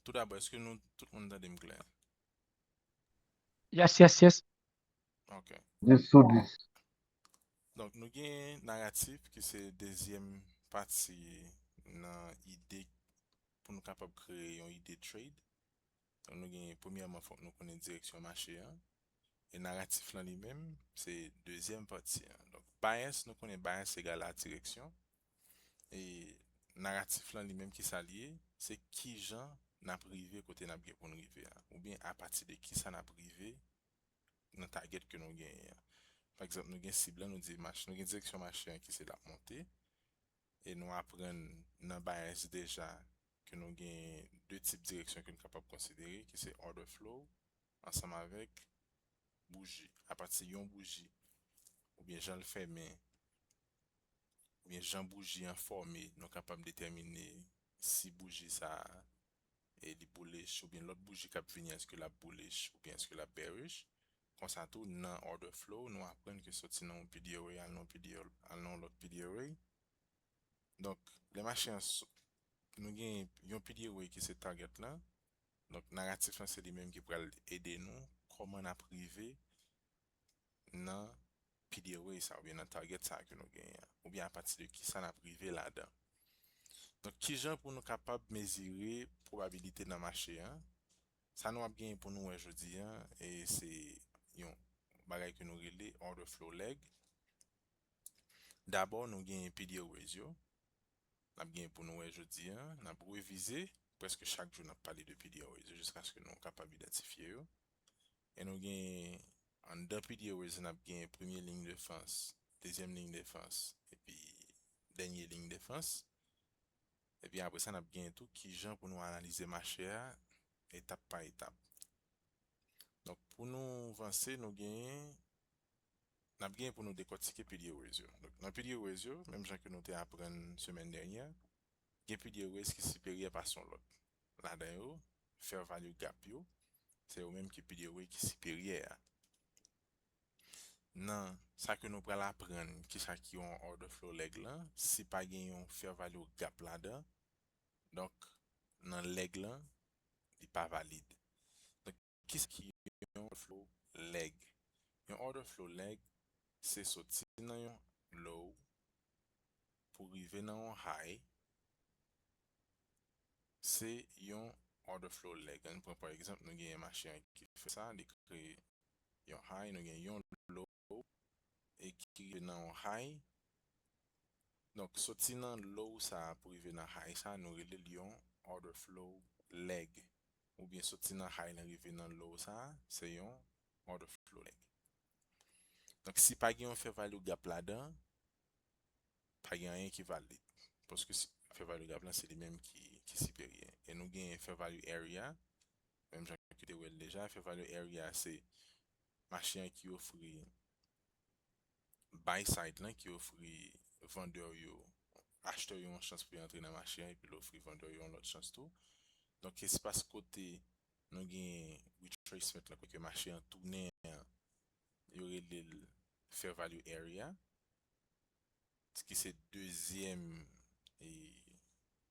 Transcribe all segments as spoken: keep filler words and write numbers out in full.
Toudabò, èske nou tout moun tande m klè? Yes, yes, yes. Ok. Dis sou dis. Donk, nou gen naratif ki se dezyèm pati nan ide pou nou kapab kreye yon ide trade. Donk, nou gen, premyèman, fòk nou konnen direksyon mache an. E naratif lan li menm, se dezyèm pati an. Donk, bias, nou konnen bias egal a direksyon. E naratif lan li menm, ki sa l ye? Se kijan n ap rive kote n ap gen pou n rive a. Oubyen apati de kisa n ap rive nan target ke nou genyen an. Pa egzanp, nou gen sib lan, nou di mach, nou gen direksyon mache an ki se l ap monte. E nou aprann nan bias deja ke nou gen de tip direksyon ke nou kapab konsidere, ki se order flow ansanm avèk bouji. Apati yon bouji, oubyen jan l fèmen, oubyen jan bouji an fòme, nou kapab detèmine si bouji sa a, e li bullish, oubyen lòt bouji k ap vini, èske l ap bullish, oubyen èske l ap bearish. Konsa tou, nan order flow, nou aprann ke soti nan yon P D O A al nan yon P D O, al nan yon lòt P D O A. Donk, lè mache an so-, nou gen yon P D O A ki se target lan. Donk, naratif lan se li menm ki pral ede nou kòman n ap rive nan P D O A sa, oubyen nan target sa ke nou genyen an, oubyen apati de kisa n ap rive ladan. Donk, kijan pou nou kapab mezire pwobabilite nan mache an? Sa nou ap genyen pou nou wè jodi an, e se yon bagay ke nou rele order flow leg. Dabò, nou gen P D O As yo. N ap gen pou nou wè jodi an, n ap revize, prèske chak jou n ap pale de P D O As yo jiskaske nou kapab idantifye yo. E nou gen anndan P D O As, n ap gen premye liy defans, dezyèm liy defans, epi dènye liy defans. Epi apre sa, n ap gen tou kijan pou nou analize mache a etap pa etap. Donk, pou nou vanse, nou genyen, n ap genyen pou nou dekòtike P D O As yo. Donk, nan P D O As yo, menm jan ke nou te aprann semèn dènyè, gen P D O As ki siperyè pase yon lòt. Ladan yo, fair value gap yo, se yo menm ki P D O A ki siperyè a. Nan sa ke nou pral aprann, kisa ki yon order flow leg lan, si pa gen yon fair value gap ladan, donk, nan leg lan, li pa valid. Donk, kisa ki yon order flow leg? Yon order flow leg, se soti nan yon low pou rive nan yon high, se yon order flow leg. Ann pran pa egzanp, nou gen mache an ki fè sa, li kreye yon high, nou gen yon low, e ki rive nan yon high. Donk, soti nan low sa a pou rive nan high sa a, nou rele l yon order flow leg. Oubyen soti nan high lan rive nan low sa a, se yon order flow leg. Donk, si pa gen yon fair value gap ladan, pa gen anyen ki valid. Paske si, fair value gap lan, se li menm ki, ki siperyè. E nou gen fair value area, menm jan ke te wè l deja, fair value area, se mache an ki ofri buy side lan, ki ofri vandè yo, achtè yo yon chans pou yo antre nan mache an, epi l ofri vandè yo yon lòt chans tou. Donk, espas kote nou gen retracement lan, kote mache an tounen an, yo rele l fair value area, ki se dezyèm, e,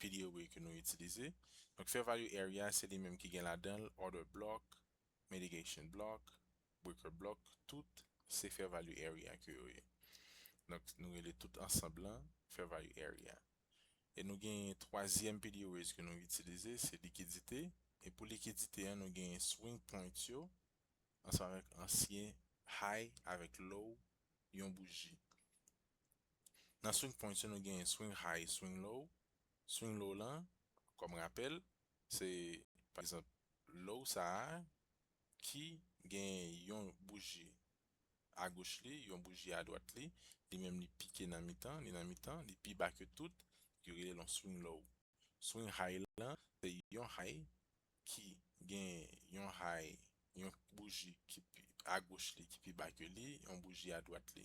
P D O A ke nou itilize. Donk, fair value area, se li menm ki gen ladan l order block, mitigation block, breaker block, tout se fair value area ke yo ye. Donk, nou rele tout ansanm lan fair value area. E nou gen twazyèm P D O As ke nou itilize, se likidite. E pou likidite an, nou gen swing point yo, ansanm avèk ansyen high avèk low yon bouji. Nan swing point yo, nou gen swing high, swing low. Swing low lan, kòm rapèl, se, pa egzanp, low sa a ki gen yon bouji agoch li, yon bouji adwat li, li menm li pike nan mitan, li nan mitan, li pi ba ke tout, yo rele l yon swing low. Swing high lan, se yon high ki gen yon high, yon bouji ki pi, agoch li ki pi ba ke li, yon bouji adwat li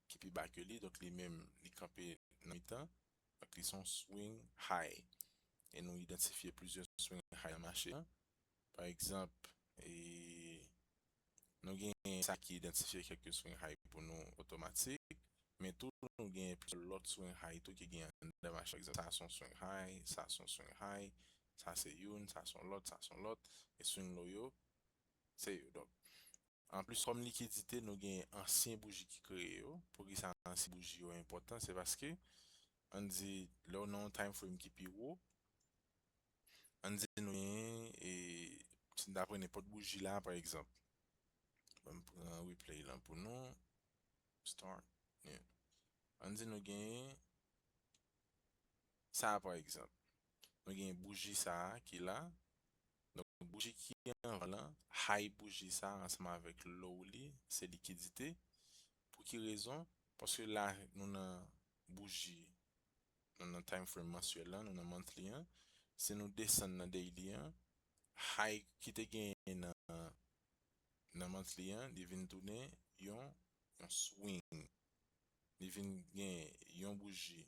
ki pi ba ke li, donk li menm li kanpe nan mitan, donk li se yon swing high. E nou idantifye plizyè swing high nan mache an. Pa egzanp, e, nou gen sa ki idantifye kèk swing high pou nou otomatik, men tou nou gen plizyè lòt swing high tou ki gen anndan mache. Pa egzanp, sa se yon swing high, sa se yon swing high, Sa se youn, sa se yon lòt, sa se yon lòt. E swing low yo, se yo. Donk, anplis, kòm likidite, nou gen ansyen bouji ki kreye yo. Poukisa ansyen bouji yo enpòtan? Se paske, ann di, lè w nan yon time frame ki pi wo, ann di nou genyen, e, si n ta pran nenpòt bouji la, pa egzanp, ban m pran replay lan pou nou. Start. Yeah. Ann di nou genyen sa, pa egzanp. Nou genyen bouji sa a ki la. Donk, bouji ki anvan lan, high bouji sa a ansanm avèk low li, se likidite. Pou ki rezon? Paske la, nou nan bouji, nou nan time frame mansyèl lan, nou nan monthly an. Si nou desann nan daily an, high ki te genyen nan, nan monthly an, li vin tounen yon, yon swing. Li vin gen yon bouji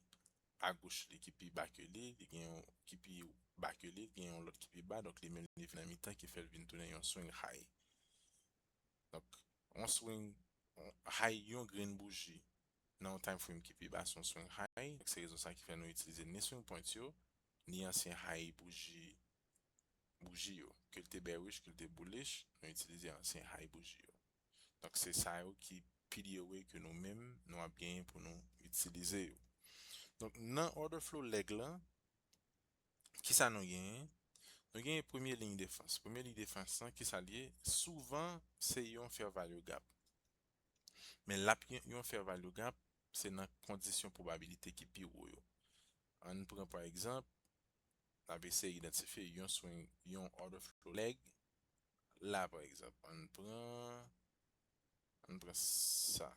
agoch li ki pi ba ke li, li gen yon ki pi ba ke li, li gen yon lòt ki pi ba, donk li menm li vin nan mitan ki fè l vin tounen yon swing high. Donk, yon swing, yon high yon grenn bouji nan yon time frame ki pi ba, se yon swing high. Donk, se rezon sa ki fè nou itilize ni swing points yo, ni ansyen high bouji, bouji yo. Ke l te bearish, ke l te bullish, nou itilize ansyen high bouji yo. Donk, se sa yo ki P D O A ke nou menm, nou ap genyen pou nou itilize yo. Donk, nan order flow leg lan, kisa nou genyen? Nou genyen premye liy defans. Premye liy defans lan, kisa l ye? Souvan, se yon fair value gap. Men l ap yon, yon fair value gap, se nan kondisyon pwobabilite ki pi wo yo. Ann pran, pa egzanp, n ap eseye idantifye yon swing, yon order flow leg. La, pa egzanp, ann pran, ann pran sa.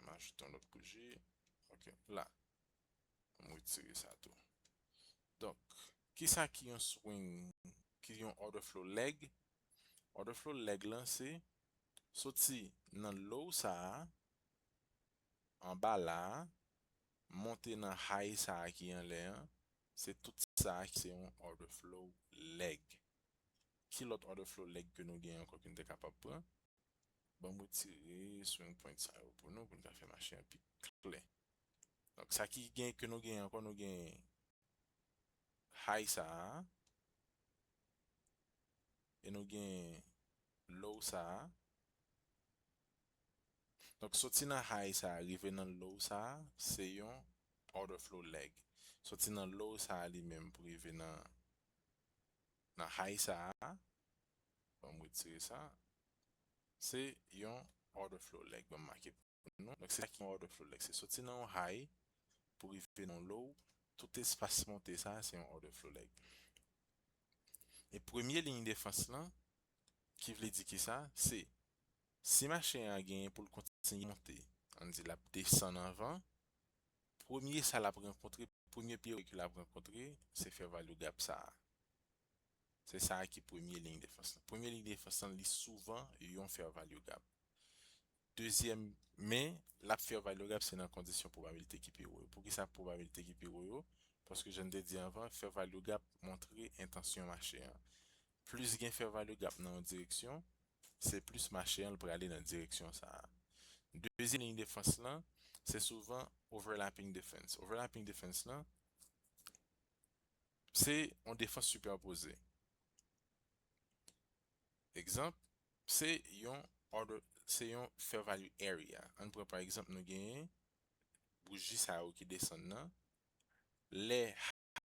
M ajoute yon lòt bouji. Ok, la. M retire sa tou. Donk, kisa ki yon swing, ki yon order flow leg? Order flow leg lan se soti nan low sa a, anba la a, monte nan high sa a ki anlè an, se tout sa a ki se yon order flow leg. Ki lòt order flow leg ke nou gen ankò ke n te kapab pran? Ban m retire swing point sa yo pou nou, pou n ka fè mache an pi klè. Donk, sa ki gen, ke nou gen ankò, nou gen high sa a, e nou gen low sa a. Donk, soti nan high sa a, rive nan low sa a, se yon order flow leg. Soti nan low sa a li menm pou rive nan, nan high sa a, ban m retire sa, se yon order flow leg. Ban m make pou nou. Donk, se sa ki yon order flow leg. Se soti nan yon high pou rive nan yon low. Tout espas monte sa a, se yon order flow leg. E premye liy defans lan, ki vle di kisa? Se, si mache a genyen pou l kontinye monte, ann di l ap desann anvan, premye sa l ap rankontre, premye pye ke l ap rankontre, se fair value gap sa a. Se sa a ki premye liy defans lan. Premye liy defans lan, li souvan yon fair value gap. Dezyèm, men, l ap fair value gap, se nan kondisyon pwobabilite ki pi wo yo. Poukisa pwobabilite ki pi wo yo? Paske, jan n te di anvan, fair value gap montre entansyon mache an. Plis gen fair value gap nan yon direksyon, se plis mache an l prale nan direksyon sa a. Dezyèm liy defans lan, se souvan overlapping defense. Overlapping defense lan, se yon defans sipèpoze. Egzanp, se yon order, se yon fair value area. Ann pran pa egzanp, nou genyen bouji sa yo ki desann nan. Lè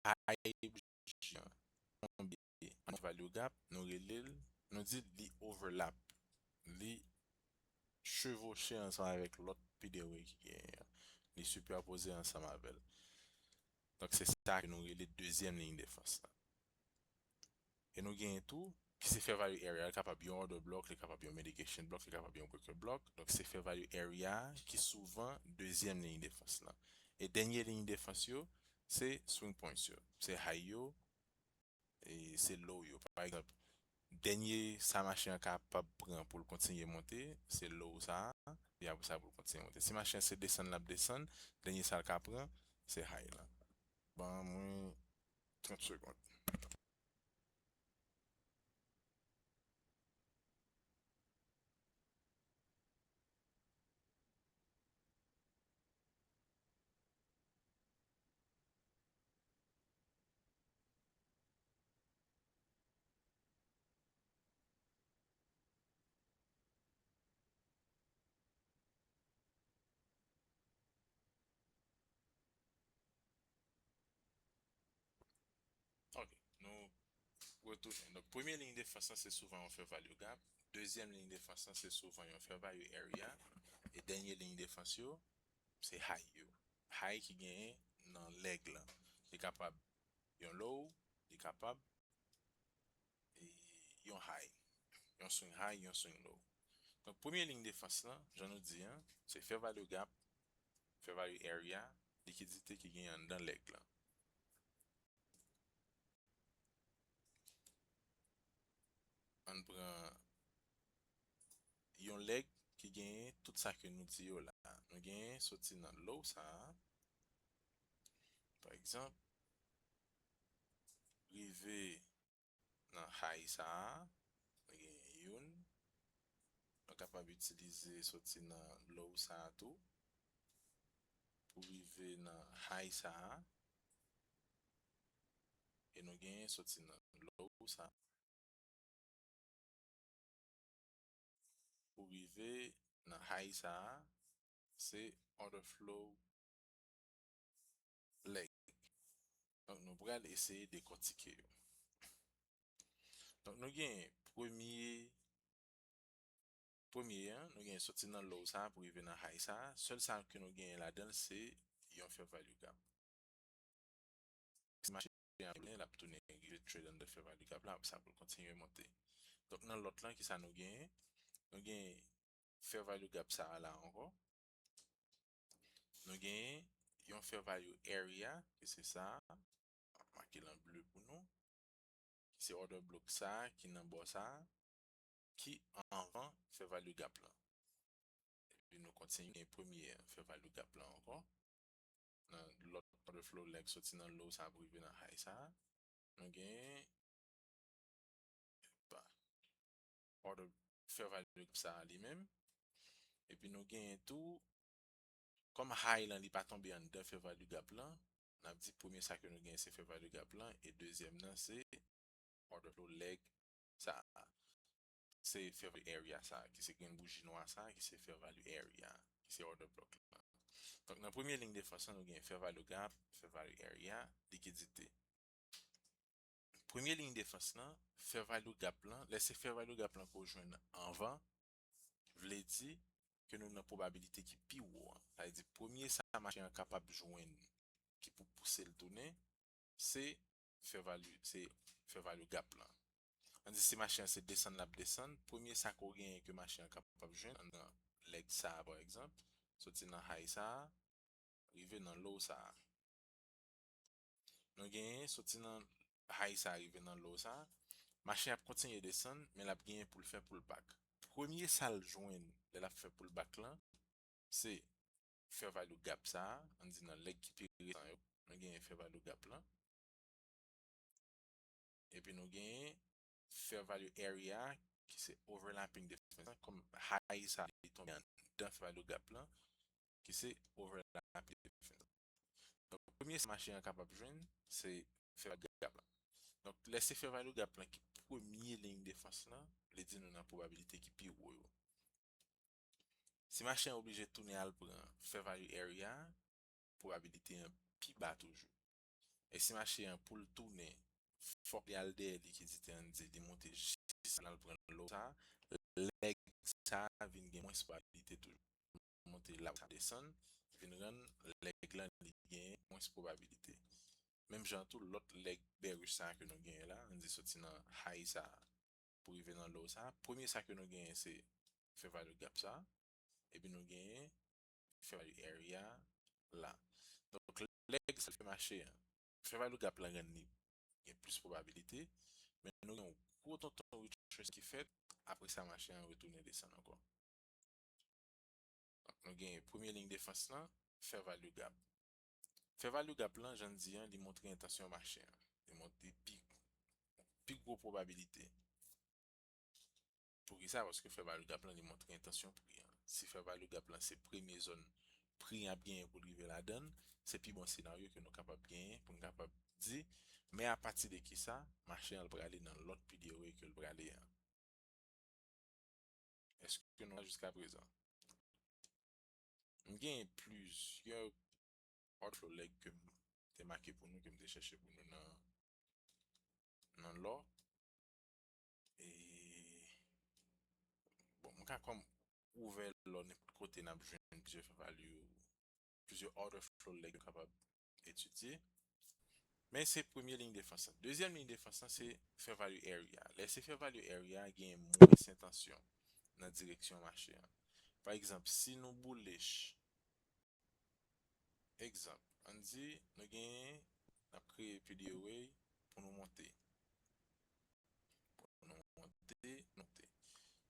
high bouji an tonbe an value gap, nou rele l, nou di li overlap. Li chevoche ansanm avèk lòt P D O A ki genyen an. Li sipèpoze ansanm avè l. Donk, se sa ke nou rele dezyèm liy defans lan. E nou genyen tou, ki se fair value area, li kapab yon order block, li kapab yon mitigation block, li kapab yon breaker block. Donk, se fair value area ki souvan dezyèm liy defans lan. E dènye liy defans yo, se swing points yo. Se high yo, e se low yo. Pa egzanp, dènye sa mache an kapab pran pou l kontinye monte, se low sa a, epi apre sa pou l kontinye monte. Si mache an se desann l ap desann, dènye sa l ka pran, se high lan. Ban mwen trant segonn. retounen. Donk, premye liy defans lan, se souvan yon fair value gap. Dezyèm liy defans lan, se souvan yon fair value area. E dènye liy defans yo, se high yo. High ki genyen nan leg lan. Li kapab yon low, li kapab e yon high. Yon swing high, yon swing low. Donk, premye liy defans lan, jan nou di an, se fair value gap, fair value area, likidite ki genyen anndan leg lan. Ann pran yon leg ki genyen tout sa ke nou di yo la. Nou genyen soti nan low sa a. Pa egzanp, rive nan high sa a, nou genyen youn. Nou kapab itilize soti nan low sa a tou pou rive nan high sa a. E nou genyen soti nan low sa a pou rive nan high sa a, se order flow leg. Donk, nou pral eseye dekòtike yo. Donk, nou gen premye, premye an, nou gen soti nan low sa a pou rive nan high sa a. Sèl sa ke nou genyen ladan l, se yon fair value gap. Si mache an tounen, l ap tounen rive trade anndan fair value gap la, apre sa pou l kontinye monte. Donk, nan lòt lan, ki sa nou genyen? Nou gen fair value gap sa a la ankò. Nou genyen yon fair value area, ki se sa a, m ap make l an ble pou nou, ki se order block sa a, ki nan bò sa a, ki anvan fair value gap lan. Epi nou kontinye premye fair value gap lan ankò. Nan lòt order flow leg soti nan low sa a pou rive nan high sa a. Nou gen pa order fair value gap sa a li menm. Epi nou genyen tou, kòm high lan li pa tonbe anndan fair value gap lan, n ap di premye sa ke nou genyen se fair value gap lan, e dezyèm nan se order flow leg sa a. Se fair value area sa a, ki se grenn bouji nwa sa a, ki se fair value area, ki se order block lan. Donk, nan premye liy defans lan, nou gen fair value gap, fair value area, likidite. Premye liy defans lan, fair value gap lan, lè se fair value gap lan ke w jwenn anvan, vle di ke nou nan pwobabilite ki pi wo an. Sa vle di, premye sa mache an kapab jwenn ki pou pouse l tounen, se fair value, se fair value gap lan. Ann di si mache an se desann l ap desann, premye sa ke w genyen ke mache an kapab jwenn anndan leg sa a, pa egzanp, soti nan high sa a, rive nan low sa a. Nou genyen soti nan high sa a rive nan low sa a. Mache an ap kontinye desann, men l ap genyen pullback, pullback. Premye sa l jwenn lè l ap fè pullback lan, se fair value gap sa a, ann di nan leg ki pi resan yo, nou genyen fair value gap lan. Epi nou genyen fair value area, ki se overlapping defense lan, kòm high sa a li tonbe anndan fair value gap lan, ki se overlapping defense. Donk, premye sa mache an kapab jwenn, se fair value gap lan. Donk, lè se fair value gap lan ki premye liy defans lan, vle di nou nan pwobabilite ki pi wo yo. Si mache an oblije tounen al pran fair value area, pwobabilite an pi ba toujou. E si mache an pou l tounen, fòk li al dèyè likidite an, di li monte jis al pran low sa, leg sa vin gen mwens pwobabilite toujou. Monte la sa desann, vin rann leg lan li gen mwens pwobabilite. Menm jan tou, lòt leg bearish sa ke nou genyen la, ann di soti nan high sa pou rive nan low sa, premye sa ke nou genyen se fair value gap sa, epi nou genyen fair value area la. Donk, leg sa fè mache an, fair value gap lan rann li gen plis pwobabilite, men nou gen yon gwo tonton retrace ki fèt, apre sa mache an retounen desann ankò. Donk, nou gen premye liy defans lan, fair value gap. Fair value gap lan, jan n di an, li montre entansyon mache an. Li montre pi, pi gwo pwobabilite. Poukisa? Paske fair value gap lan, li montre entansyon pri an. Si fair value gap lan se premye zòn pri an ap genyen pou l rive ladan l, se pi bon senaryo ke nou kapab genyen pou n kapab di, men apati de kisa mache an prale nan lòt pi de wo ke l prale an. Èske nou la jiskaprezan? M gen plizyè order flow leg ke m te make pou nou, ke m te chèche pou nou nan, nan lò. kòm ouvè lò nenpòt kote n ap jwenn plizyè fair value, plizyè order flow leg yo kapab etidye. Men se premye liy defans lan. Dezyèm liy defans lan se fair value area. Lè se fair value area, gen mwens entansyon nan direksyon mache an. Pa egzanp, si nou bullish, egzanp, ann di nou genyen, n ap kreye P D O A pou nou monte. Pou nou monte, monte.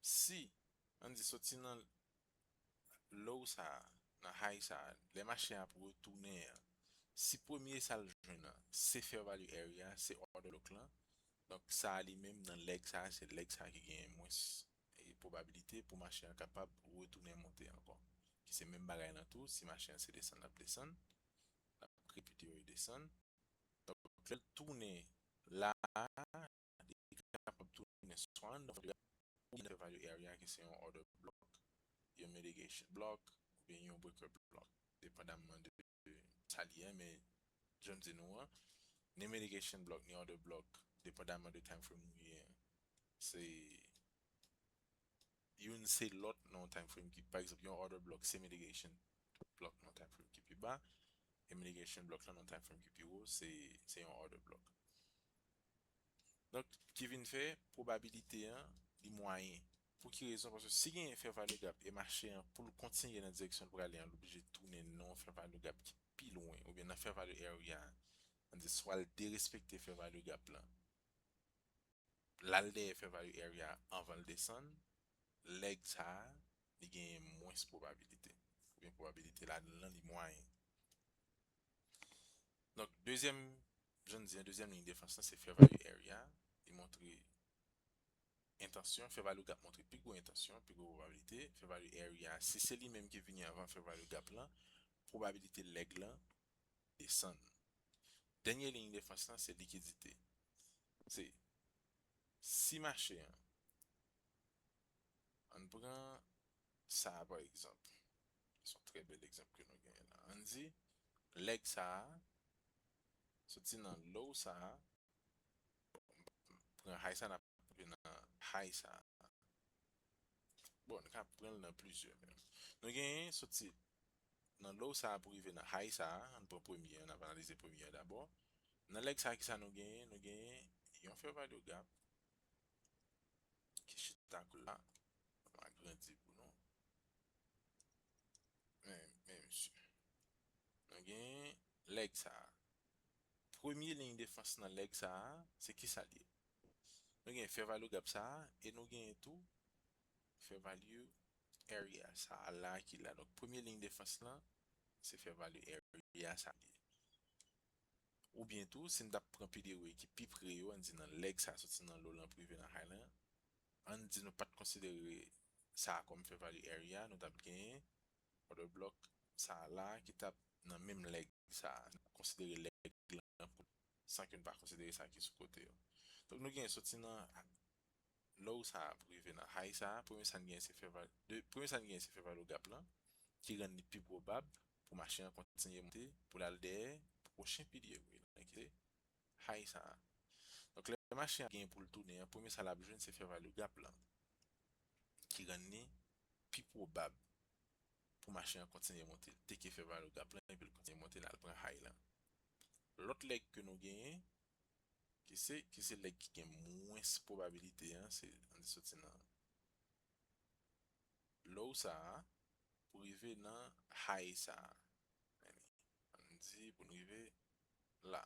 Si, ann di soti nan low sa a, nan high sa a, lè mache a ap retounen an, si premye sa l jwenn nan, se fair value area, se order block lan, donk sa a li menm nan leg sa a, se leg sa a ki genyen mwens e pwobabilite pou mache an kapab retounen monte ankò. Ki se menm bagay lan tou, si mache an se desann l ap desann, l ap kreye P D O A desann. Donk, lè l tounen la a, li kapab tounen swa anndan fair value area ki se yon order block, yon mitigation block, oubyen yon breaker block, depandamman de sa li ye, men jan m di nou an, ni mitigation block, ni order block, depandamman de time frame ou ye an, se youn se lòt nan yon time frame ki, pa egzanp, yon order block se mitigation block nan time frame ki pi ba, e mitigation block lan nan time frame ki pi wo, se, se yon order block. Donk, ki vin fè pwobabilite an, li mwayen. Pou ki rezon? Paske si gen fair value gap e mache an, pou l kontinye nan direksyon l prale an, l oblije tounen nan yon fair value gap ki pi lwen, oubyen nan fair value area, ann di swa l derespekte fair value gap lan, l al dèyè fair value area anvan l desann, leg sa a, li genyen mwens pwobabilite. Oubyen pwobabilite ladan l lan, li mwayen. Donk, dezyèm, jan n di an, dezyèm liy defans lan, se fair value area. Li montre entansyon, fair value gap montre pi gwo entansyon, pi gwo pwobabilite. Fair value area, si se li menm ki vini anvan fair value gap lan, pwobabilite leg lan desann. Dènye liy defans lan, se likidite. Se, si mache an, ann pran sa a, pa egzanp. Se yon trè bèl egzanp ke nou genyen la. Ann di, leg sa a, soti nan low sa a, pran high sa a, n ap rive nan high sa a. Bon, nou ka pran l nan plizyè menm. Nou genyen soti nan low sa a pou rive nan high sa a. Ann pran premye an, n ap analize premye an dabò. Nan leg sa a, ki sa nou genyen? Nou genyen yon fair value gap ki chita kou la. M agrandi pou nou. Men, men, mesye. Nou genyen leg sa a. Premye liy defans nan leg sa a, se ki sa l ye? Nou genyen fair value gap sa a, e nou genyen tou fair value area sa a la ki la. Donk, premye liy defans lan, se fair value area sa a li ye. Oubyen tou, si n t ap pran P D O A ki pi pre yo, ann di nan leg sa a soti nan low lan pou rive nan high lan, ann di nou pa t konsidere sa a kòm fair value area, nou t ap genyen order block sa a la ki t ap nan menm leg sa a. Nou konsidere leg lan pou, san ke n pa konsidere sa ki sou kote yo. Donk, nou genyen soti nan low sa a pou rive nan high sa a. Premye sa n genyen se fair value, de, premye sa n genyen se fair value gap lan, ki rann li pi pwobab pou mache an kontinye monte, pou l al dèyè pwochen P D O A lan, ki se high sa a. Donk, lè mache an gen pou l tounen an, premye sa l ap jwenn se fair value gap lan, ki rann li pi pwobab pou mache an kontinye monte. L teke fair value gap lan, epi l kontinye monte, l al pran high lan. Lòt leg ke nou genyen, ki se, ki se leg ki gen mwens pwobabilite an, se, ann di soti nan low sa a, pou rive nan high sa a. Ann di pou n rive la.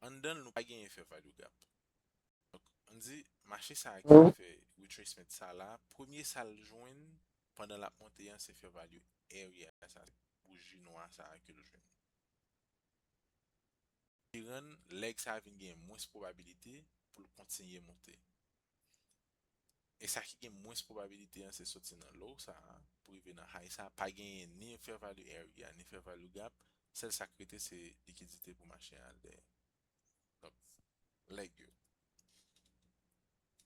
Anndan l, nou pa genyen fair value gap. Donk, ann di, mache sa a ki fè retracement sa la, premye sa l jwenn pandan l ap monte an, se fair value area sa, bouji nwa sa a ke l jwenn. Ki rann leg sa a vin gen mwens pwobabilite pou l kontinye monte. E sa ki gen mwens pwobabilite an, se soti nan low sa a, pou rive nan high sa a, pa genyen ni fair value area, ni fair value gap, sèl sa k rete se likidite pou mache an al dèyè. Donk, leg yo.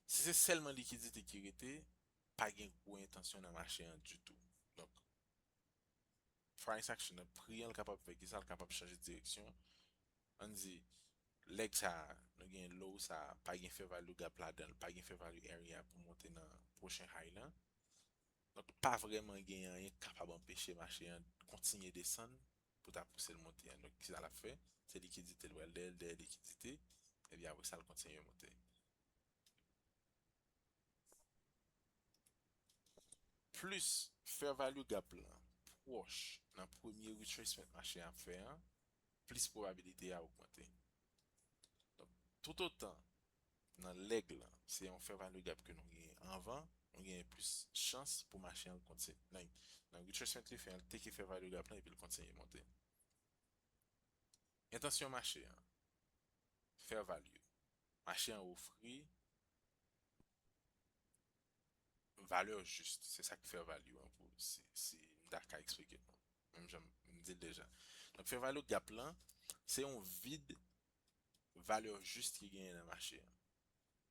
Si se sèlman likidite ki rete, pa gen gwo entansyon nan mache an ditou. Donk, price action nan, pri an, l kapab fè ki sa, l kapab chanje direksyon. Ann di, leg sa a, nou gen low sa a, pa gen fair value gap ladan l, pa gen fair value area pou monte nan pwochen high lan. Donk, pa vrèman gen anyen k kapab anpeche mache an kontinye desann pou ta pouse l monte an. Donk, kisa l ap fè? Se likidite l pral dèyè l, dèyè likidite, epi apre sa, l kontinye monte. Plis fair value gap lan pwòch nan premye retracement mache an ap fè an, plis pwobabilite a ogmante. Donk, toutotan nan leg lan, se yon fair value gap ke nou genyen anvan, nou genyen plis chans pou mache an kontinye. Nan, nan retracement li fè an, li teke fair value gap lan epi l kontinye monte. Entansyon mache an, fair value. Mache an ofri valè jis, se sa k fair value an pou, si, si m ta ka eksplike l menm jan m di l deja. Donk, fair value gap lan, se yon vid valè jis ki genyen nan mache an.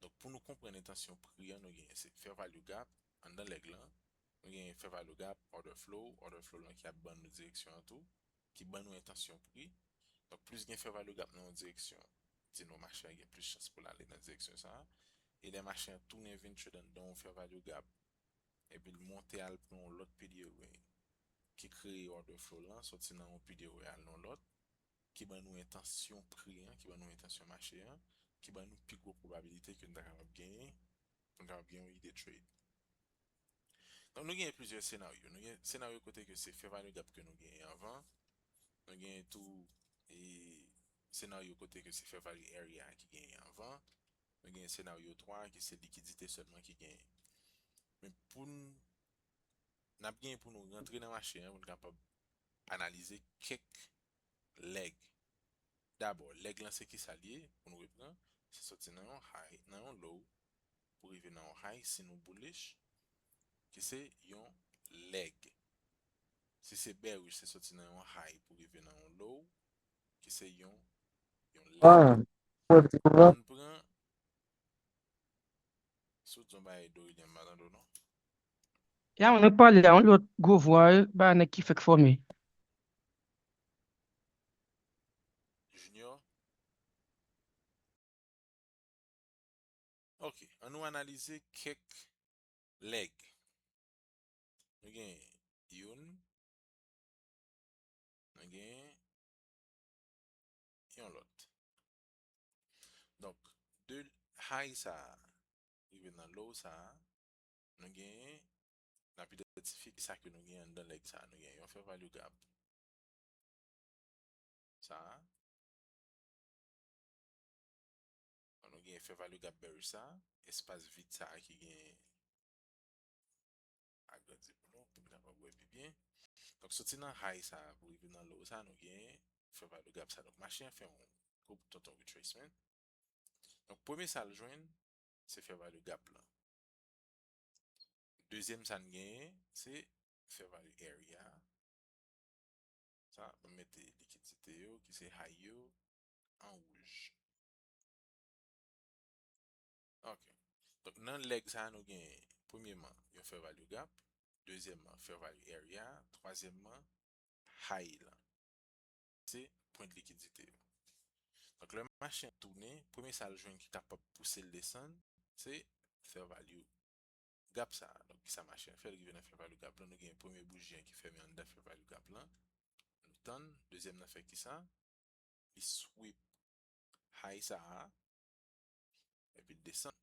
Donk, pou nou konprann entansyon pri an, nou genyen se fair value gap, anndan leg lan, nou genyen fair value gap, order flow, order flow lan ki ap ban nou direksyon an tou, ki ban nou entansyon pri. Donk, plis gen fair value gap nan yon direksyon, di nou mache an gen plis chans pou l ale nan direksyon sa a. E lè mache an tounen vin trade anndan yon fair value gap, epi l monte al pran yon lòt P D O A ki kreye order flow lan, soti nan yon P D O A al nan yon lòt, ki ban nou entansyon pri an, ki ban nou entansyon mache an, ki ban nou pi gwo pwobabilite ke nou ta kapab genyen, pou nou kapab gen yon ide trade. Donk, nou gen plizyè senaryo. Nou gen senaryo kote ke se fair value gap ke nou genyen anvan. Nou gen tou, e, senaryo kote ke se fair value area ki genyen anvan. Nou gen senaryo twa ki se likidite sèlman ki genyen. Men pou n, n ap gen pou nou rantre nan mache an pou n kapab analize kèk leg. Dabò, leg lan se kisa l ye? Pou nou repran, se soti nan yon high, nan yon low, pou rive nan yon high, si nou bullish, ki se yon leg. Si se bearish, se soti nan yon high pou rive nan yon low, ki se yon, yon leg. Ah, mwen di nou la. Ann pran, si w di yon bagay Dorilien, m pa tande w non. Ya, mwen pale a yon lòt gwo vwa, e, ba nèg ki fèk fòme. Junior. Ok, ann nou analize kèk leg. Nou gen youn, nou gen yon lòt. Donk, de high sa a, rive nan low sa a, nou gen, n ap idantifye kisa ke nou gen anndan leg sa a. Nou gen yon fair value gap. Sa a. Nou gen fair value gap bearish sa a, espas vid sa a ki gen agrandi pou nou, pou nou kapab wè pi byen. Donk, soti nan high sa a pou rive nan low sa a, nou gen fair value gap sa a. Donk, mache an fè yon gwo tonton retracement. Donk, premye sa l jwenn, se fair value gap lan. Dezyèm sa n genyen, se fair value area. Sa, m mete likidite yo, ki se high yo, an wouj. Ok. Donk, nan leg sa a, nou gen, premyeman, yon fair value gap. Dezyèmman, fair value area. Twazyèmman, high lan. Se pwent likidite yo. Donk, lè mache an tounen, premye sa l jwenn ki kapab pouse l desann, se fair value gap sa a. Donk, kisa mache an fè? L rive nan fair value gap lan, nou gen premye bouji an ki fèmen anndan fair value gap lan. Nou tann, dezyèm nan fè kisa? Li sweep high sa a, epi l desann.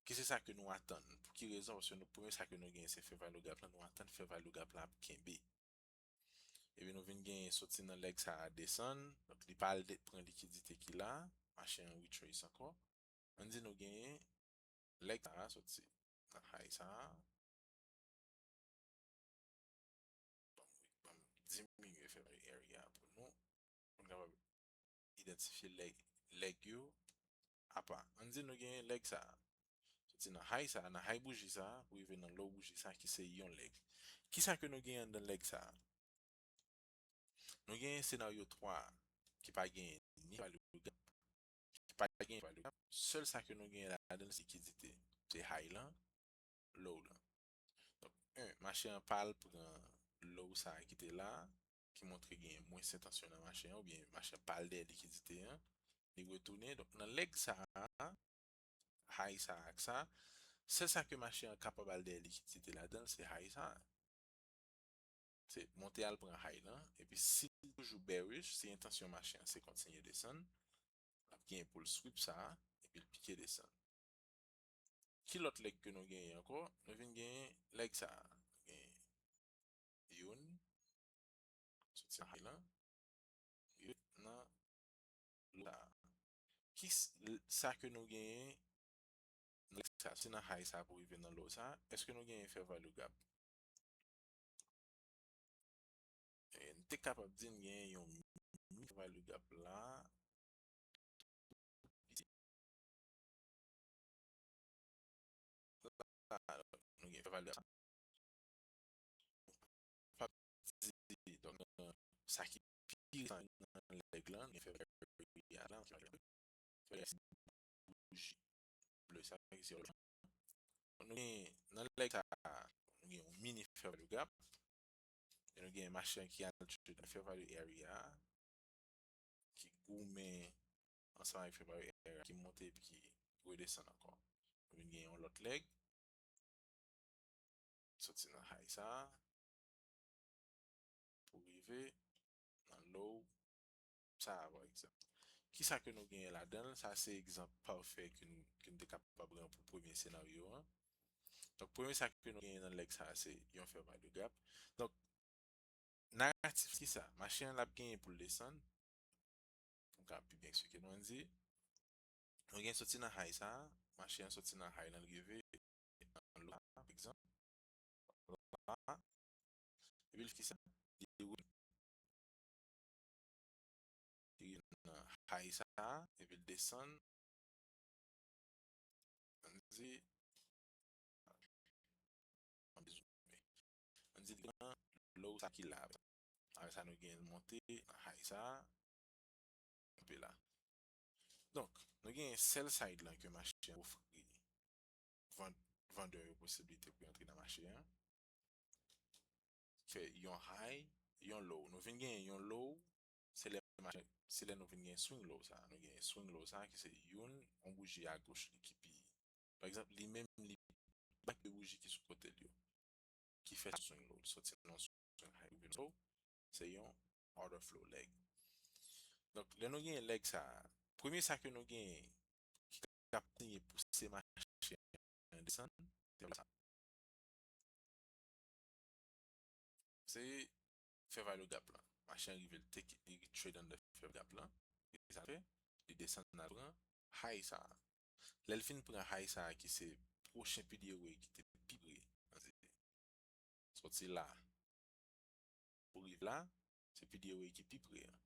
Ki se sa ke nou atann? Pou ki rezon? Paske nou, premye sa ke nou genyen, se fair value gap lan, nou atann fair value gap lan ap kenbe. Epi nou vin genyen soti nan leg sa a desann, donk li pa al de-, pran likidite ki la, mache an retrace ankò. Ann di nou genyen leg sa a soti nan high sa a. Ban m, ban m diminye fair value area pou nou, pou nou kapab idantifye leg, leg yo apa. Ann di nou genyen leg sa a. Soti nan high sa a, nan high bouji sa a, pou rive nan low bouji sa a, ki se yon leg. Kisa ke nou genyen anndan leg sa a? Nou genyen senaryo twa a, ki pa genyen ni value gap, ki pa genyen value gap. Sèl sa ke nou genyen ladan l, se likidite. Se high lan, low lan. Donk, en, mache an pa al pran low sa a ki te la, ki montre gen mwens entansyon nan mache an, oubyen mache an pa al dèyè likidite an, li retounen. Donk, nan leg sa a, high sa a ak sa, sèl sa ke mache an kapab al dèyè likidite ladan l, se high sa a. Se monte al pran high lan, epi si l toujou bearish, si entansyon mache an se kontinye desann, l ap genyen pou l sweep sa a, epi l pike desann. Ki lòt leg ke nou genyen ankò? Nou vin genyen leg sa a. Nou genyen youn, soti nan high lan, rive nan low sa a. Ki s- l- sa ke nou genyen nan leg sa, soti nan high sa pou rive nan low sa, èske nou genyen fair value gap? E, n te kapab di n genyen yon mini fair value gap la. La, nou gen fair value gap. Pa di, donk, sa ki pi resan nan leg lan, gen fair value gap la, bouji ble sa ki se nou gen nan leg sa, nou gen yon mini fair value gap. E nou gen mache an ki al trade nan fair value area a, ki goumen ansanm avèk fair value area a, ki monte epi ki redesann ankò. Nou vin gen yon lòt leg, soti nan high sa a, pou rive nan low sa a, pa egzanp. Kisa ke nou genyen ladan l? Sa se egzanp pafè ke n, ke n te kapab pran pou premye senaryo an. Donk, premye sa ke nou genyen nan leg sa a, se yon fair value gap. Donk, naratif ki sa? Mache an l ap genyen pou l desann. Pou m ka pi byen eksplike nou, ann di, nou gen soti nan high sa a, mache an soti nan high lan, l rive nan low la, pa egzanp. La, epi l fè sa, li rive nan high sa a, epi l desann. Ann di, ann di, ann di, li nan low sa ki la. Apre sa, nou gen l monte nan high sa a, kanpe la. Donk, nou gen sell side lan ke mache an ofri van-, vandè yo posiblite pou yo antre nan mache an. Fè yon high, yon low. Nou vin gen yon low, se lè mache, se lè nou vin gen swing low sa. Nou gen swing low sa ki se youn, yon bouji agoch li ki pi. Pa egzanp, li menm li bak de bouji ki sou kote l yo. Ki fè swing low, li soti nan swing high, rive low, se yon order flow leg. Donk, lè nou gen leg sa, premye sa ke nou gen ki ka kontinye pouse mache an desann, se sa. Se fair value gap lan. Mache an rive l take, li trade under fair value gap lan. E sa l fè, li desann al pran high sa. Lè l fin pran high sa ki se pwochen P D O A ki te pi pre. Soti la pou rive la, se P D O A ki pi pre an.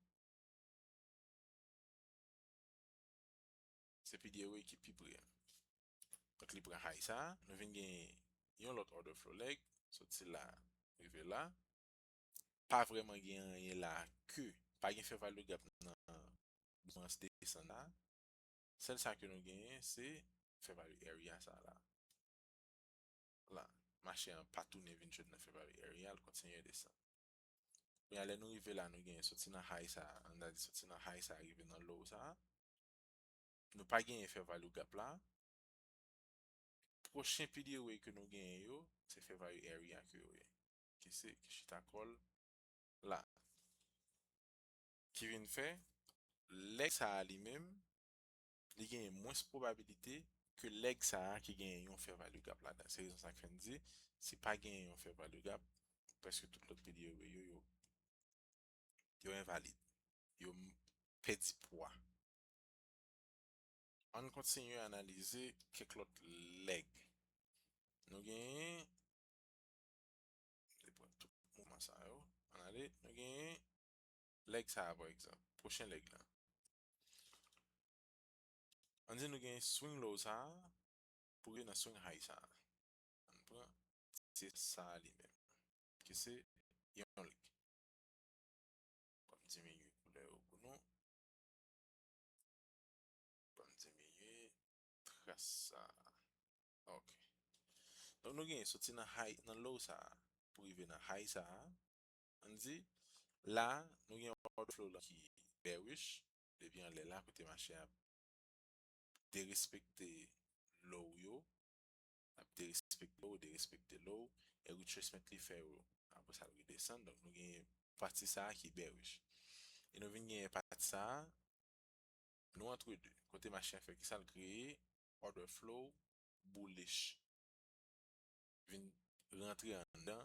Se P D O A ki pi pre an. Donk, li pran high sa, nou vin gen yon lòt order flow leg, soti la, rive la. Pa vrèman gen anyen la ke, pa gen fair value gap nan mouvman desann la. Sèl sa ke nou genyen, se fair value area sa la. La, mache an pa tounen vin trade nan fair value area, l kontinye desann. Kounye a, lè nou rive la, nou genyen soti nan high sa, ann di soti nan high sa, rive nan low sa. Nou pa genyen fair value gap la. Pwochen P D O A ke nou genyen yo, se fair value area ke yo ye. Ki se, ki chita kò l la. Ki vin fè, leg sa a li menm, li genyen mwens pwobabilite ke leg sa a ki genyen yon fair value gap ladan. Se rezon sa k fè n di, si pa genyen yon fair value gap, prèske tout lòt P D O A yo, yo, yo envalid. Yo m-, pèdi pwa. Ann kontinye analize kèk lòt leg. Nou genyen, li pran tout mouvman sa yo. Ann ale, nou genyen leg sa a, pa egzanp. Pwochen leg la. Ann di nou genyen swing low sa a, pou rive nan swing high sa a. Ann pran, se sa a li menm. Ki se yon leg. Ban m diminye koulè yo pou nou. Ban m diminye tras sa. Ok. Donk, nou gen soti nan high, nan low sa a, pou rive nan high sa a. Ann di, la, nou gen yon order flow la ki bearish. depi anlè la, kote mache a derespekte low yo, l ap derespekte low, derespekte low, e retracement li fè yo. Apre sa, l redesann. Donk, nou gen pati sa a ki bearish. E nou vin gen pati sa a, nou antre de. Kote mache a fè ki sa l kreye, order flow bullish. Vin rantre anndan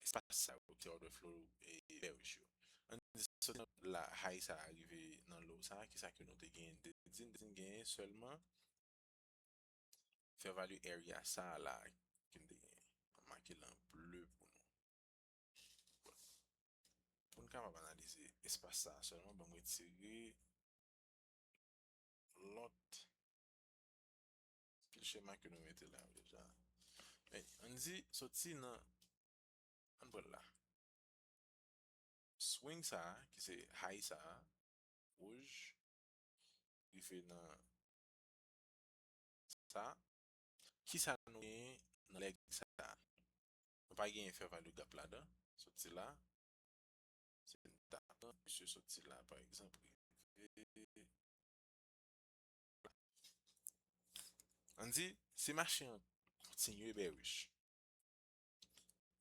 espas sa yo ki order flow e bearish yo. Ann di soti nan la high sa a rive nan low sa a, ki sa ke nou te genyen? Te di n te genyen sèlman fair value area sa a la ke n te genyen. Mwen make l an ble pou nou. Pou n kapab analize espas sa a sèlman, ban m retire lòt pil chema ke nou mete la yo deja. Men, ann di, soti nan, ann pran la. Swing sa a, ki se high sa a, wouj, rive nan sa. Ki sa nou genyen nan leg sa a? Nou pa genyen fair value gap ladan. Soti la. Se n ta pran misye soti la, pa egzanp, rive. Ann di, si mache an kontinye bearish,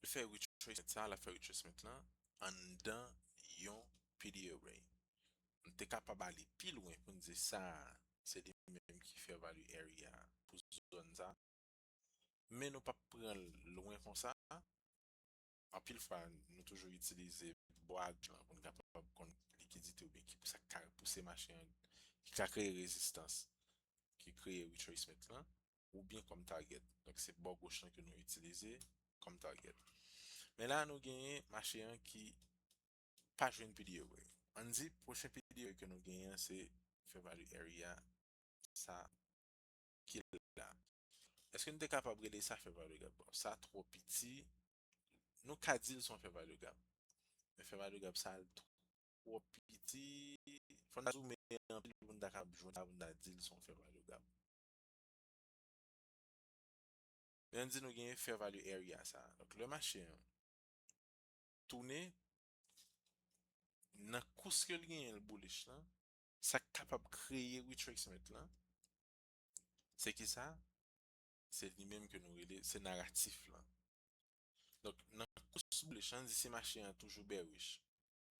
li fè retracement sa, l ap fè retracement lan anndan yon P D A range. Nou te kapab ale pi lwen pou n di sa, se li menm ki fair value area pou zòn sa. Men nou p ap pran l lwen konsa. Anpil fwa, nou toujou itilize bò agoch lan pou n kapab konn likidite oubyen ki sa k ka pouse mache an, ki ka kreye rezistans, ki kreye retracement lan, oubyen kòm target. Donk, se bò goch lan ke nou itilize kòm target. Men la, nou genyen mache an ki pa jwenn P D A range. Ann di, pwochen P D A range ke nou genyen an, se fair value area sa ki la. Èske n te kapab rele sa fair value gap? Bon, sa twò piti. Nou ka di l se yon fair value gap. Men fair value gap sa twò piti. Fò n ta zoumen anpil pou n ta kapab jwenn sa, pou n ta di l se yon fair value gap. Men ann di nou genyen fair value area sa. Donk, lè mache an tounen, nan kous ke l genyen l bullish lan, sa k kapab kreye retracement lan, se ki sa? Se li menm ke nou rele, se naratif lan. Donk, nan kous bullish lan, di si mache an toujou bearish,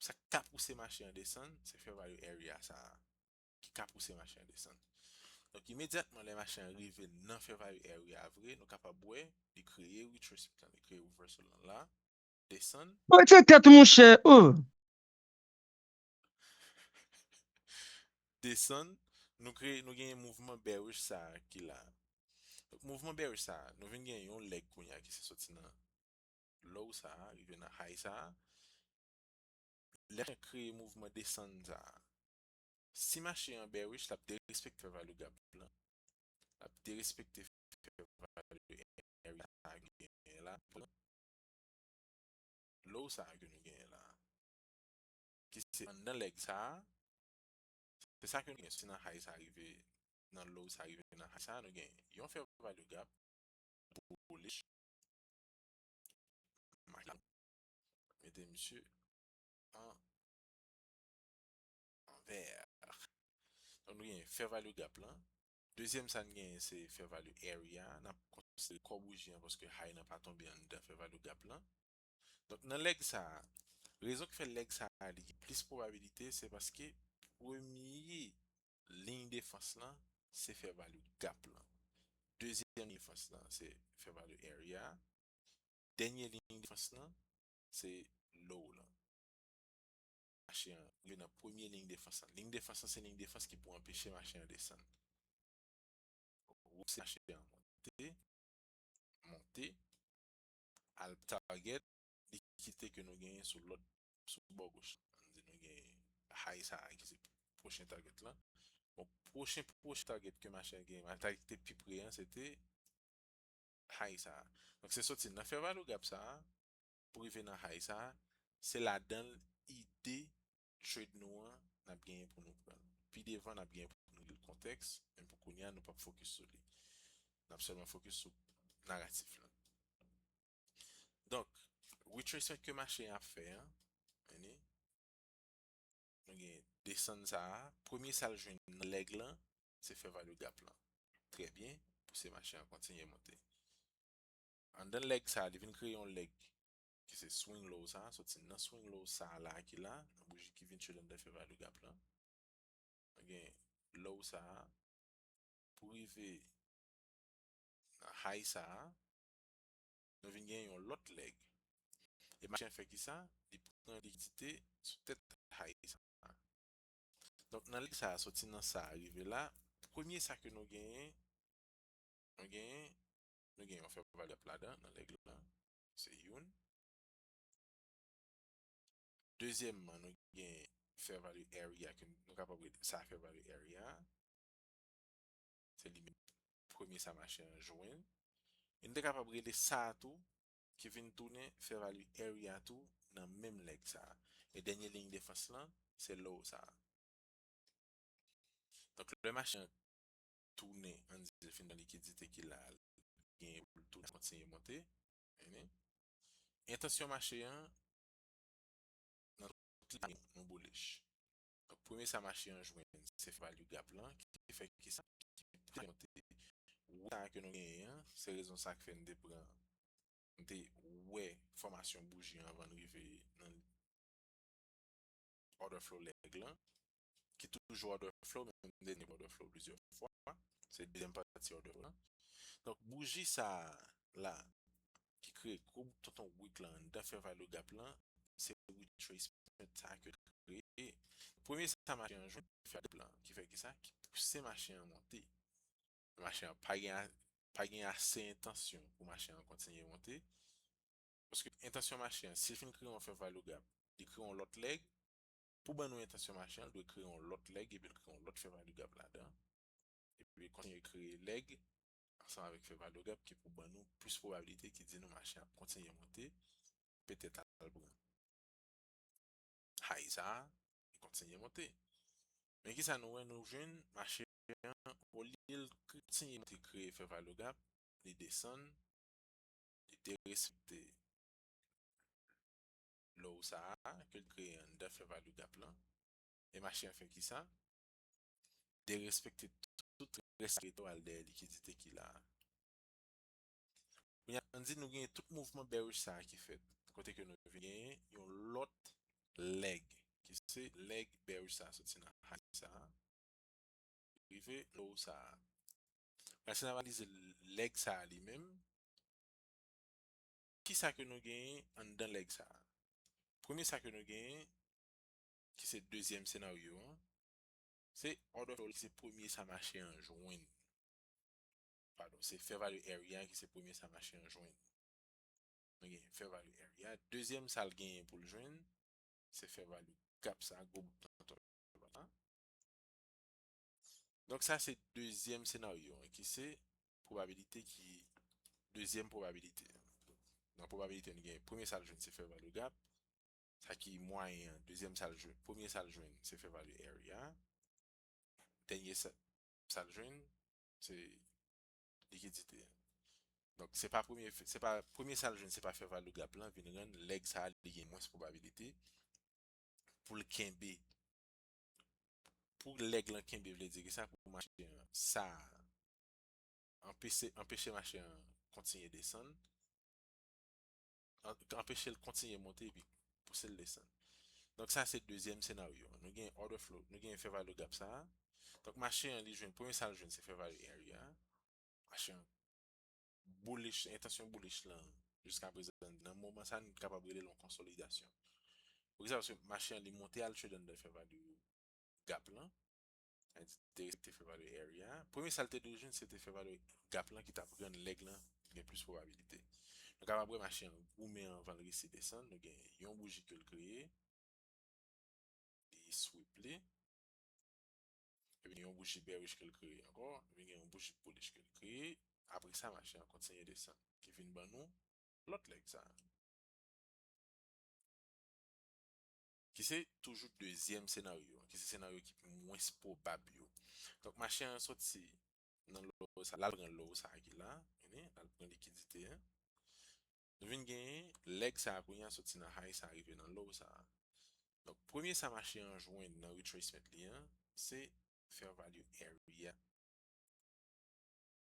sa k ka pouse mache an desann, se fair value area sa a ki ka pouse mache an desann. Donk, imedyatman lè mache an rive nan fair value area a vre, nou kapab wè li kreye retracement lan, li kreye reversal lan la, desann. Mwen tcheke tèt ou, monchè. Oh. Desann, nou kreye, nou genyen mouvman bearish sa a ki la. Donk, mouvman bearish sa a, nou vin gen yon leg kounye a ki se soti nan low sa a, rive nan high sa a. Lè mache an kreye mouvman desann sa a, si mache an bearish, l ap derespekte fair value gap lan. L ap derespekte fair value area sa a ki genyen la. Low sa a ke nou genyen la. Ki se anndan leg sa a. Se sa ke nou genyen. Si nan high sa a rive, nan low sa a rive nan high sa a, nou genyen yon fair value gap bullish. Mete misye an, an vè. Donk, nou gen fair value gap lan. Dezyèm sa n genyen, se fair value area. N ap konsidere kò bouji an paske high nan pa tonbe anndan fair value gap lan. Donk, nan leg sa a, rezon ki fè leg sa a li gen plis pwobabilite, se paske premye liy defans lan, se fair value gap lan. Dezyèm liy defans lan, se fair value area. Dènye liy defans lan, se low lan. Mache an rive nan premye liy defans lan. Liy defans lan, se liy defans ki pou anpeche mache an desann. Ou se mache an monte, monte, al target likidite ke nou genyen sou lòt, sou bò goch. Ann di nou gen high sa a ki se pwochen target lan. Bon, pwochen, pwochen target ke mache an genyen, target ki te pi pre an, se te high sa a. Donk, se soti nan fair value gap sa a pou rive nan high sa a, se ladan l ide trade nou an, n ap genyen pou nou pran l. Pi devan, n ap genyen pou nou li l kontèks, men pou kounye a, nou p ap fokis sou li. N ap sèlman fokis sou naratif lan. Donk, retracement ke mache an ap fè an, nou gen desann sa a, premye sa l jwenn nan leg lan, se fair value gap lan. Trè byen, pouse mache an kontinye monte. Anndan leg sa a, li vin kreye yon leg ki se swing low sa a, soti nan swing low sa a la ki la, nan bouji ki vin trade anndan fair value gap lan. Nou gen low sa a, pou rive nan high sa a, nou vin gen yon lòt leg. E mache an fè ki sa? Li pran likidite sou tèt high sa a. Donk, nan leg sa a, soti nan sa a rive la, premye sa ke nou genyen, nou genyen, nou genyen yon fair value gap ladan, nan leg lan, se youn. Dezyèmman, nou gen fair value area, ke nou kapab rele sa fair value area. Se li menm premye sa mache an jwenn. E nou te kapab rele sa a tou, ki vin tounen fair value area tou nan menm leg sa a. E dènye liy defans lan, se low sa a. Donk, lè mache an tounen, ann di l fin nan likidite ki la, li genyen pou l tounen kontinye monte. Mennen, entansyon mache an, nan tout li, nou bullish. Donk, premye sa mache an jwenn, se fair value gap lan, ki fè ki sa, ki monte. Wè sa ke nou genyen an, se rezon sa k fè n te pran, n te wè fòmasyon bouji an avan n rive nan order flow leg lan, ki toujou order flow, men m te order flow plizyè fwa. Se dezyèm pati order flow lan. Donk, bouji sa a la, ki kreye gwo tonton wick lan anndan fair value gap lan, se retracement sa a ke l kreye. Premye sa mache an jwenn fair value gap lan, ki fè ki sa, ki pouse mache an monte. Mache an pa gen a- pa gen ase entansyon pou mache an kontinye monte. Paske entansyon mache an, si l fin kreye yon fair value gap, li kreye yon lòt leg. Pou ban nou entansyon mache an, l dwe kreye yon lòt leg, epi l kreye yon lòt fair value gap ladan. Epi l kontinye kreye leg ansanm avèk fair value gap ki pou ban nou plis pwobabilite ki di nou mache an ap kontinye monte, petèt al pran high sa a, e kontinye monte. Men ki sa nou wè, nou jwenn mache an, olye l kontinye monte, kreye fair value gap, li desann, li derespekte low sa a, ke l kreye anndan fair value gap lan. E mache an fè ki sa? Derespekte tout rès reto al dèyè likidite ki la a. Kounye a, ann di nou gen tout mouvman bearish sa a ki fèt, kote ke nou vin genyen yon lòt leg, ki se leg bearish sa a soti nan high sa a, rive low sa a. Lè si n analize leg sa a li menm, ki sa ke nou genyen anndan leg sa a? Premye sa ke nou genyen, ki se dezyèm senaryo an, se order flow ki se premye sa mache an jwenn. Padon, se fair value area ki se premye sa mache an jwenn. Nou gen fair value area. Dezyèm sa l genyen pou l jwenn, se fair value gap sa, gwo bout nan tòl la. Donk sa se dezyèm senaryo an, ki se pwobabilite ki, dezyèm pwobabilite. Nan pwobabilite nou gen premye sa l jwenn se fair value gap, sa ki mwayen an, dezyèm sa l jwenn, premye sa l jwenn se fair value area, dènye sa, sa l jwenn se likidite. Donk se pa premye, se pa premye sa l jwenn, se pa fair value gap lan vin rann leg sa a li gen mwens pwobabilite pou l kenbe. Pou leg lan kenbe vle di ki sa? Pou mache an sa anpeche, anpeche mache an kontinye desann, an- anpeche l kontinye monte epi pouse l desann. Donk sa se dezyèm senaryo an. Nou gen order flow, nou gen fair value gap sa a. Donk mache an li jwenn, premye sa l jwenn se fair value area. Mache an bullish, entansyon bullish lan jiska prezan, nan moman sa nou kapab rele l yon konsolidasyon. Poukisa? Paske mache an li monte al trade anndan fair value gap lan. Sa vle di te respekte fair value area. Premye sa l te dwe jwenn se te fair value gap lan ki t ap rann leg lan gen plis pwobabilite. Nou kapab wè mache an goumen anvan l resi desann. Nou gen yon bouji ke l kreye. Li sweep li. Epi yon bouji bearish ke l kreye ankò. Epi gen yon bouji bullish ke l kreye. Apre sa, mache an kontinye desann. Ki vin ban nou lòt leg sa. Ki se toujou dezyèm senaryo an, ki se senaryo ki pi mwens pwobab yo. Donk, mache an soti nan low sa, l al pran low sa ki la, mennen, l al pran likidite an. Nou vin genyen leg sa kounye a soti nan high sa rive nan low sa. Donk, premye sa mache an jwenn nan retracement li an, se fair value area.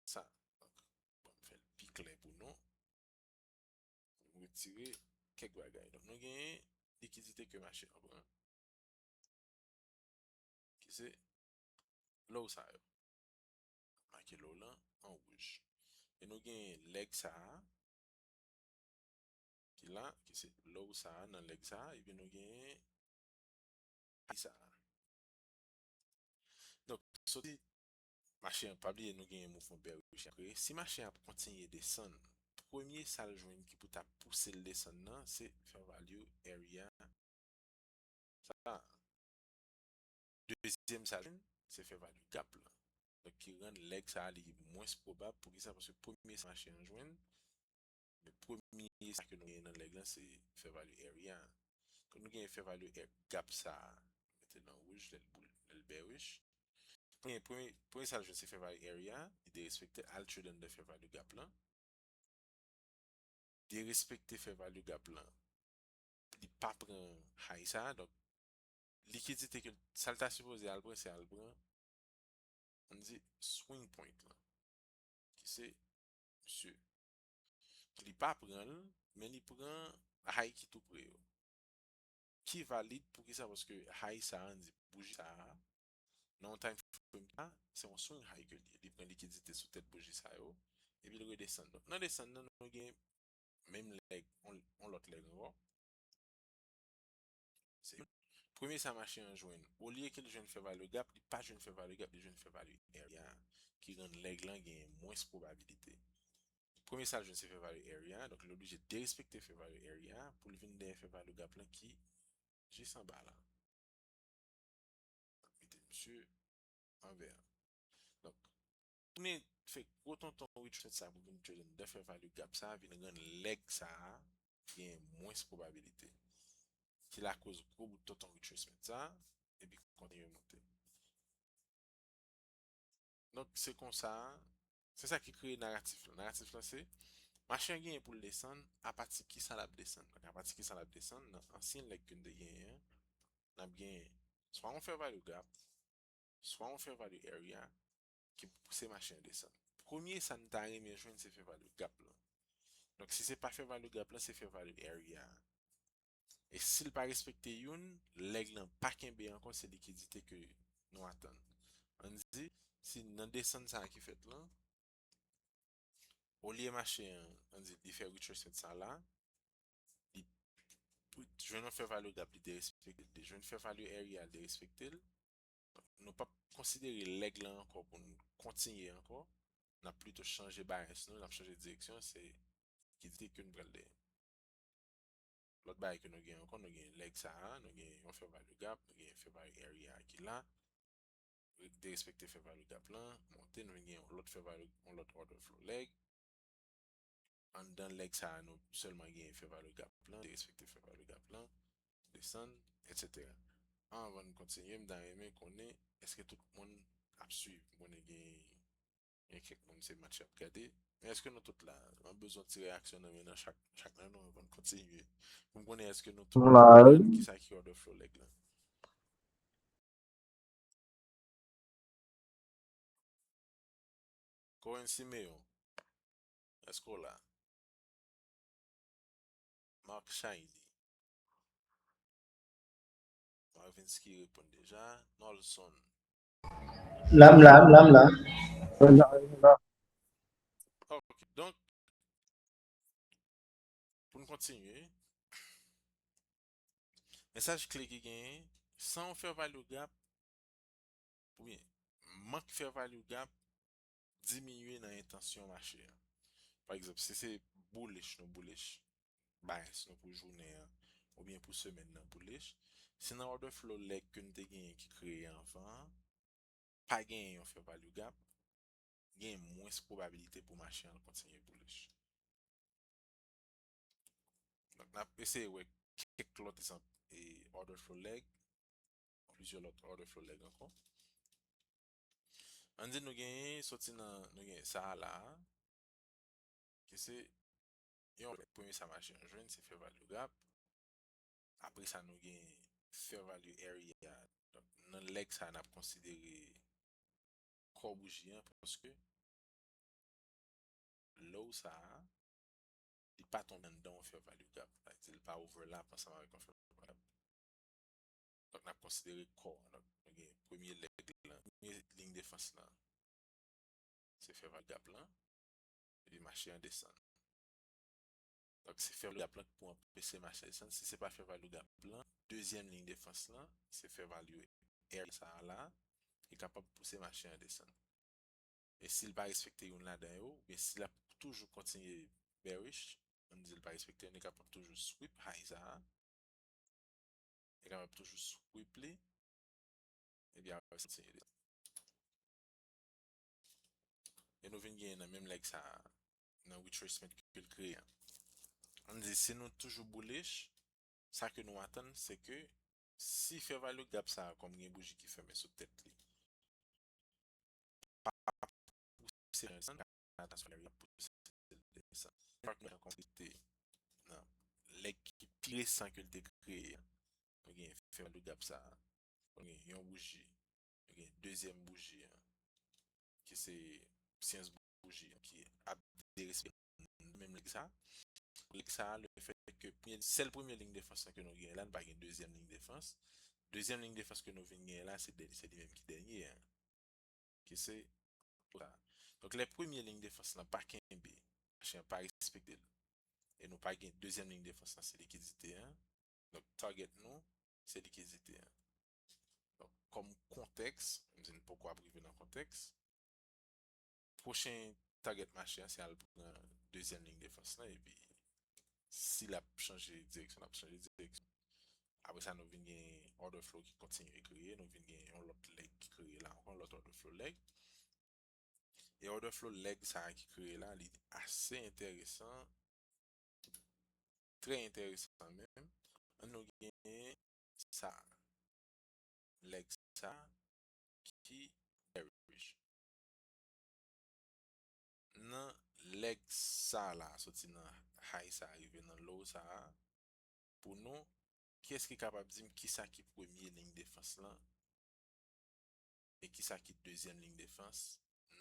Sa. Donk, bon, m fè l pi klè pou nou. M retire kèk bagay. Donk, nou genyen likidite ke mache an pran. Ki se low sa yo. Make low lan an wouj. E nou genyen leg sa a, ki la, ki se low sa a nan leg sa a, epi nou genyen high sa a. Donk, soti mache an, pa bliye nou genyen mouvman bearish apre. Si mache an ap kontinye desann, premye sa l jwenn ki pou ta pouse l desann nan, se fair value area sa a. Dezyèm sa l jwenn, se fair value gap lan. Donk, ki rann leg sa a li mwens pwobab. Poukisa? Paske premye sa mache an jwenn, men premye sa ke nou genyen nan leg lan, se fair value area. Donk, nou genyen fair value gap sa a. Mete l an wouj, lè l boul, lè l bearish. Premye, premye, premye sa l jwenn, se fair value area. Li derespekte, al trade anndan fair value gap lan. Derespekte fair value gap lan. Li pa pran high sa a, donk likidite ke sa l ta sipoze al pran, se al pran, ann di, swing point lan, ki se misye. Li pa pran l, men li pran high ki tou pre yo. Ki valid, poukisa? Paske high sa a, ann di, bouji sa a, nan yon time frame la, se yon swing high ke li ye. Li pran likidite sou tèt bouji sa yo, epi l redesann. Donk, nan desann nan, nou gen menm leg, on, on lòt leg ankò. Se premye sa mache an jwenn. Olye ke l jwenn fair value gap, li pa jwenn fair value gap, li jwenn fair value area, ki rann leg lan gen mwens pwobabilite. Premye sa l jwenn se fair value area, donk li oblije derespekte fair value area pou l vin dèyè fair value gap lan ki jis anba la. Mete misye an vè. Donk, tounen fè gwo tonton retracement sa pou vin trade anndan fair value gap sa, vin rann leg sa a gen mwens pwobabilite. Ki lakoz gwo bout tonton retracement sa, epi kontinye monte. Donk, se konsa, se sa ki kreye naratif lan. Naratif lan se, mache an genyen pou l desann, apati kisa l ap desann. Donk, apati kisa l ap desann, nan ansyen leg ke n te genyen an, n ap genyen swa yon fair value gap, swa yon fair value area, ki pouse mache an desann. Premye sa n ta renmen jwenn se fair value gap lan. Donk, si se pa fair value gap lan, se fair value area. E si l pa respekte youn, leg lan pa kenbe ankò, se likidite ke nou atann. Ann di, si nan desann sa a ki fèt lan, olye mache an, ann di, li fè retracement sa la, li jwenn yon fair value gap, li derespekte l, li jwenn fair value area, li derespekte l. Nou p ap konsidere leg lan ankò pou n kontinye ankò. N ap plito chanje bias nou, n ap chanje direksyon, se ki te ke n pral dèyè. Lòt bagay ke nou gen ankò, nou gen leg sa a, nou gen yon fair value gap, nou gen fair value area ki la. Derespekte fair value gap lan, monte, nou vin gen yon lòt fair value, yon lòt order flow leg. Anndan leg sa a, nou sèlman gen fair value gap lan, derespekte fair value gap lan, desann, etsetera. Anvan n kontinye, m ta renmen konnen èske tout moun ap swiv. M konnen gen, gen kèk moun se match y ap gade. Men èske nou tout la? Mwen bezwen ti reyaksyon nan men nan chak, chak nan nou anvan n kontinye. Pou m konnen èske nou tout ap konprann kisa ki order flow leg lan. Cohen Simeon, èske w la? Mark Shiny. Marvinsky reponn deja. Nolson. La m la, m la, m la. Ok, donk, pou n kontinye, mesaj kle ki genyen, san yon fair value gap, oubyen mank fair value gap, diminye nan entansyon mache a. Pa egzanp, si se bullish nou bullish, bias nou pou jounen an, oubyen pou semèn nan bullish, si nan order flow leg ke n te genyen ki kreye anvan an, pa genyen yon fair value gap, gen mwens pwobabilite pou mache an kontinye bullish. Donk, n ap eseye wè kèk lòt egzanp e order flow leg, plizyè lòt order flow leg ankò. Ann di nou genyen, soti nan, nou genyen sa a la a, ki se yon premye sa mache an jwenn, se fair value gap. Apre sa, nou gen fair value area. Donk, nan leg sa, n ap konsidere kò bouji an, paske low sa a, li pa tonbe anndan yon fair value gap. Sa vle di, li pa overlap ansanm avèk yon fair value gap. Donk, n ap konsidere kò an. Donk, nou gen premye leg lan, premye liy defans lan, se fair value gap lan, epi mache an desann. Donk, se fair value gap lan ki pou anpeche mache an desann. Si se pa fair value gap lan, dezyèm liy defans lan, se fair value area sa a la, li kapab pouse mache an desann. E si l pa respekte youn ladan yo, oubyen si l ap toujou kontinye bearish, ann di l pa respekte, li kapab toujou sweep high sa a, li kapab toujou sweep li, epi apre sa kontinye desann. E nou vin genyen nan menm leg sa a, nan retracement ke l kreye an. Ann di, si nou toujou bullish, sa ke nou atann, se ke si fair value gap sa a, kòm gen bouji ki fèmen sou tèt li, pa pouse l desann, ap pouse l desann. Fòk nou konsidere nan leg ki pi resan ke l te kreye an. Nou gen fair value gap sa a. Nou gen yon bouji. Nou gen dezyèm bouji an, ki se science bouji an, ki ap derespekte menm leg sa. Leg sa, le fèt ke premye, sèl premye liy defans lan ke nou gen la, nou pa gen dezyèm liy defans. Dezyèm liy defans ke nou vin gen la, se dè-, se li menm ki dènye an, ki se sa. Donk, lè premye liy defans lan pa kenbe, machin an pa respekte l, e nou pa gen dezyèm liy defans lan, se likidite an. Donk, target nou, se likidite an. Donk, kòm kontèks, menm si n poko ap rive nan kontèks, pwochen target mache an, se al pran dezyèm liy defans lan, epi si l ap chanje direksyon, l ap chanje direksyon. Apre sa, nou vin gen order flow ki kontinye kreye, nou vin gen yon lòt leg ki kreye la ankò, lòt order flow leg. E order flow leg sa a ki kreye la, li ase enteresan, trè enteresan menm. Ann nou genyen sa, leg sa ki bearish. Nan leg sa la, soti nan high sa rive nan low sa, pou nou, kiyès ki kapab di m kisa ki premye liy defans lan e kisa ki dezyèm liy defans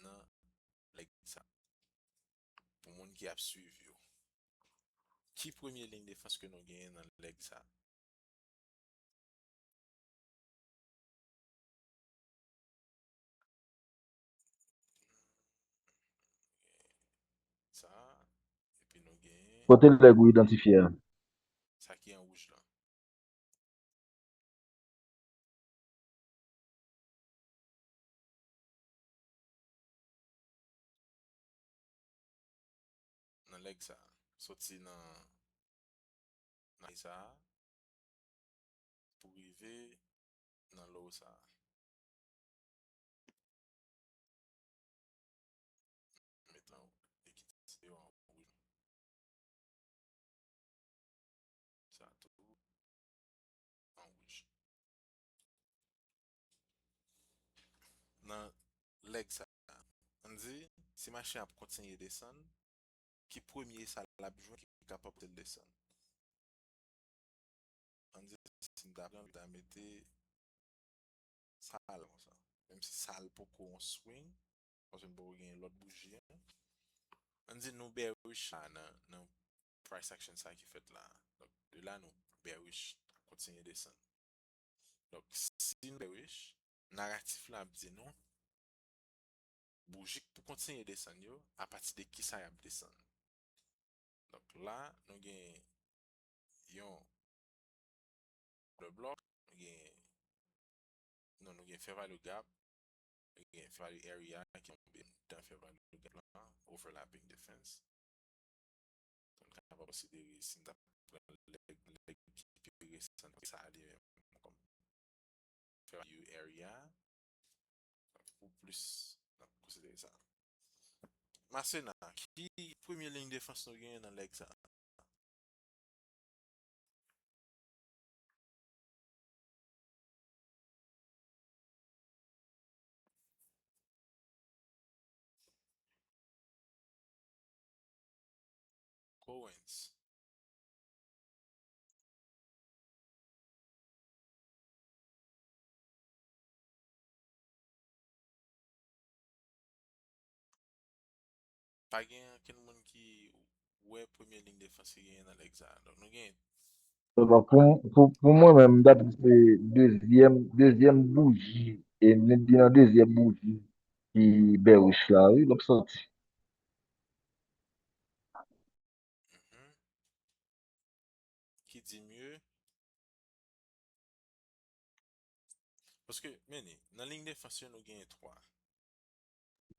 nan leg sa? Pou moun ki ap swiv yo, ki premye liy defans ke nou genyen nan leg sa? Sa, epi nou genyen Kote leg ou idantifye a? Sa ki an wouj la. Nan leg sa, soti nan, nan sa pou rive nan low sa. Met an likidite yo an wouj. Sa tou an wouj. Nan leg sa, ann di, si machin ap kontinye desann, ki premye sa l ap jwenn ki kapab pote l desann? Ann di, si m ta pran, m ta mete sa a la konsa. Menm si sa a l poko yon swing, paske n poko gen lòt bouji an. Ann di nou bearish la nan, nan price action sa ki fèt la. Donk, de la nou bearish, ap kontinye desann. Donk, si nou bearish, naratif la ap di nou, bouji k pou kontinye desann yo, apati de kisa y ap desann. Donk, la, nou gen yon order block, nou gen, non, nou gen fair value gap, nou gen fair value area ki tonbe nan fair value gap la, overlapping defense. Donk, nou kapab konsidere si n ta pran leg, leg ki pi resan ke sa li menm kòm fair value area. Pou plis, n ap konsidere sa. Masena, ki premye liy defans nou genyen nan leg sa? Coens. pa gen ankenn moun ki wè premye liy defans ki genyen nan leg sa. Donk, nou gen Donk, pou, pou, pou mwen menm, m t ap di se dezyèm, dezyèm bouji, e li di nan dezyèm bouji ki bearish la, wi, l ap soti. Mhm. Ki di mye? Paske, men, nan liy defans yo, nou genyen twa.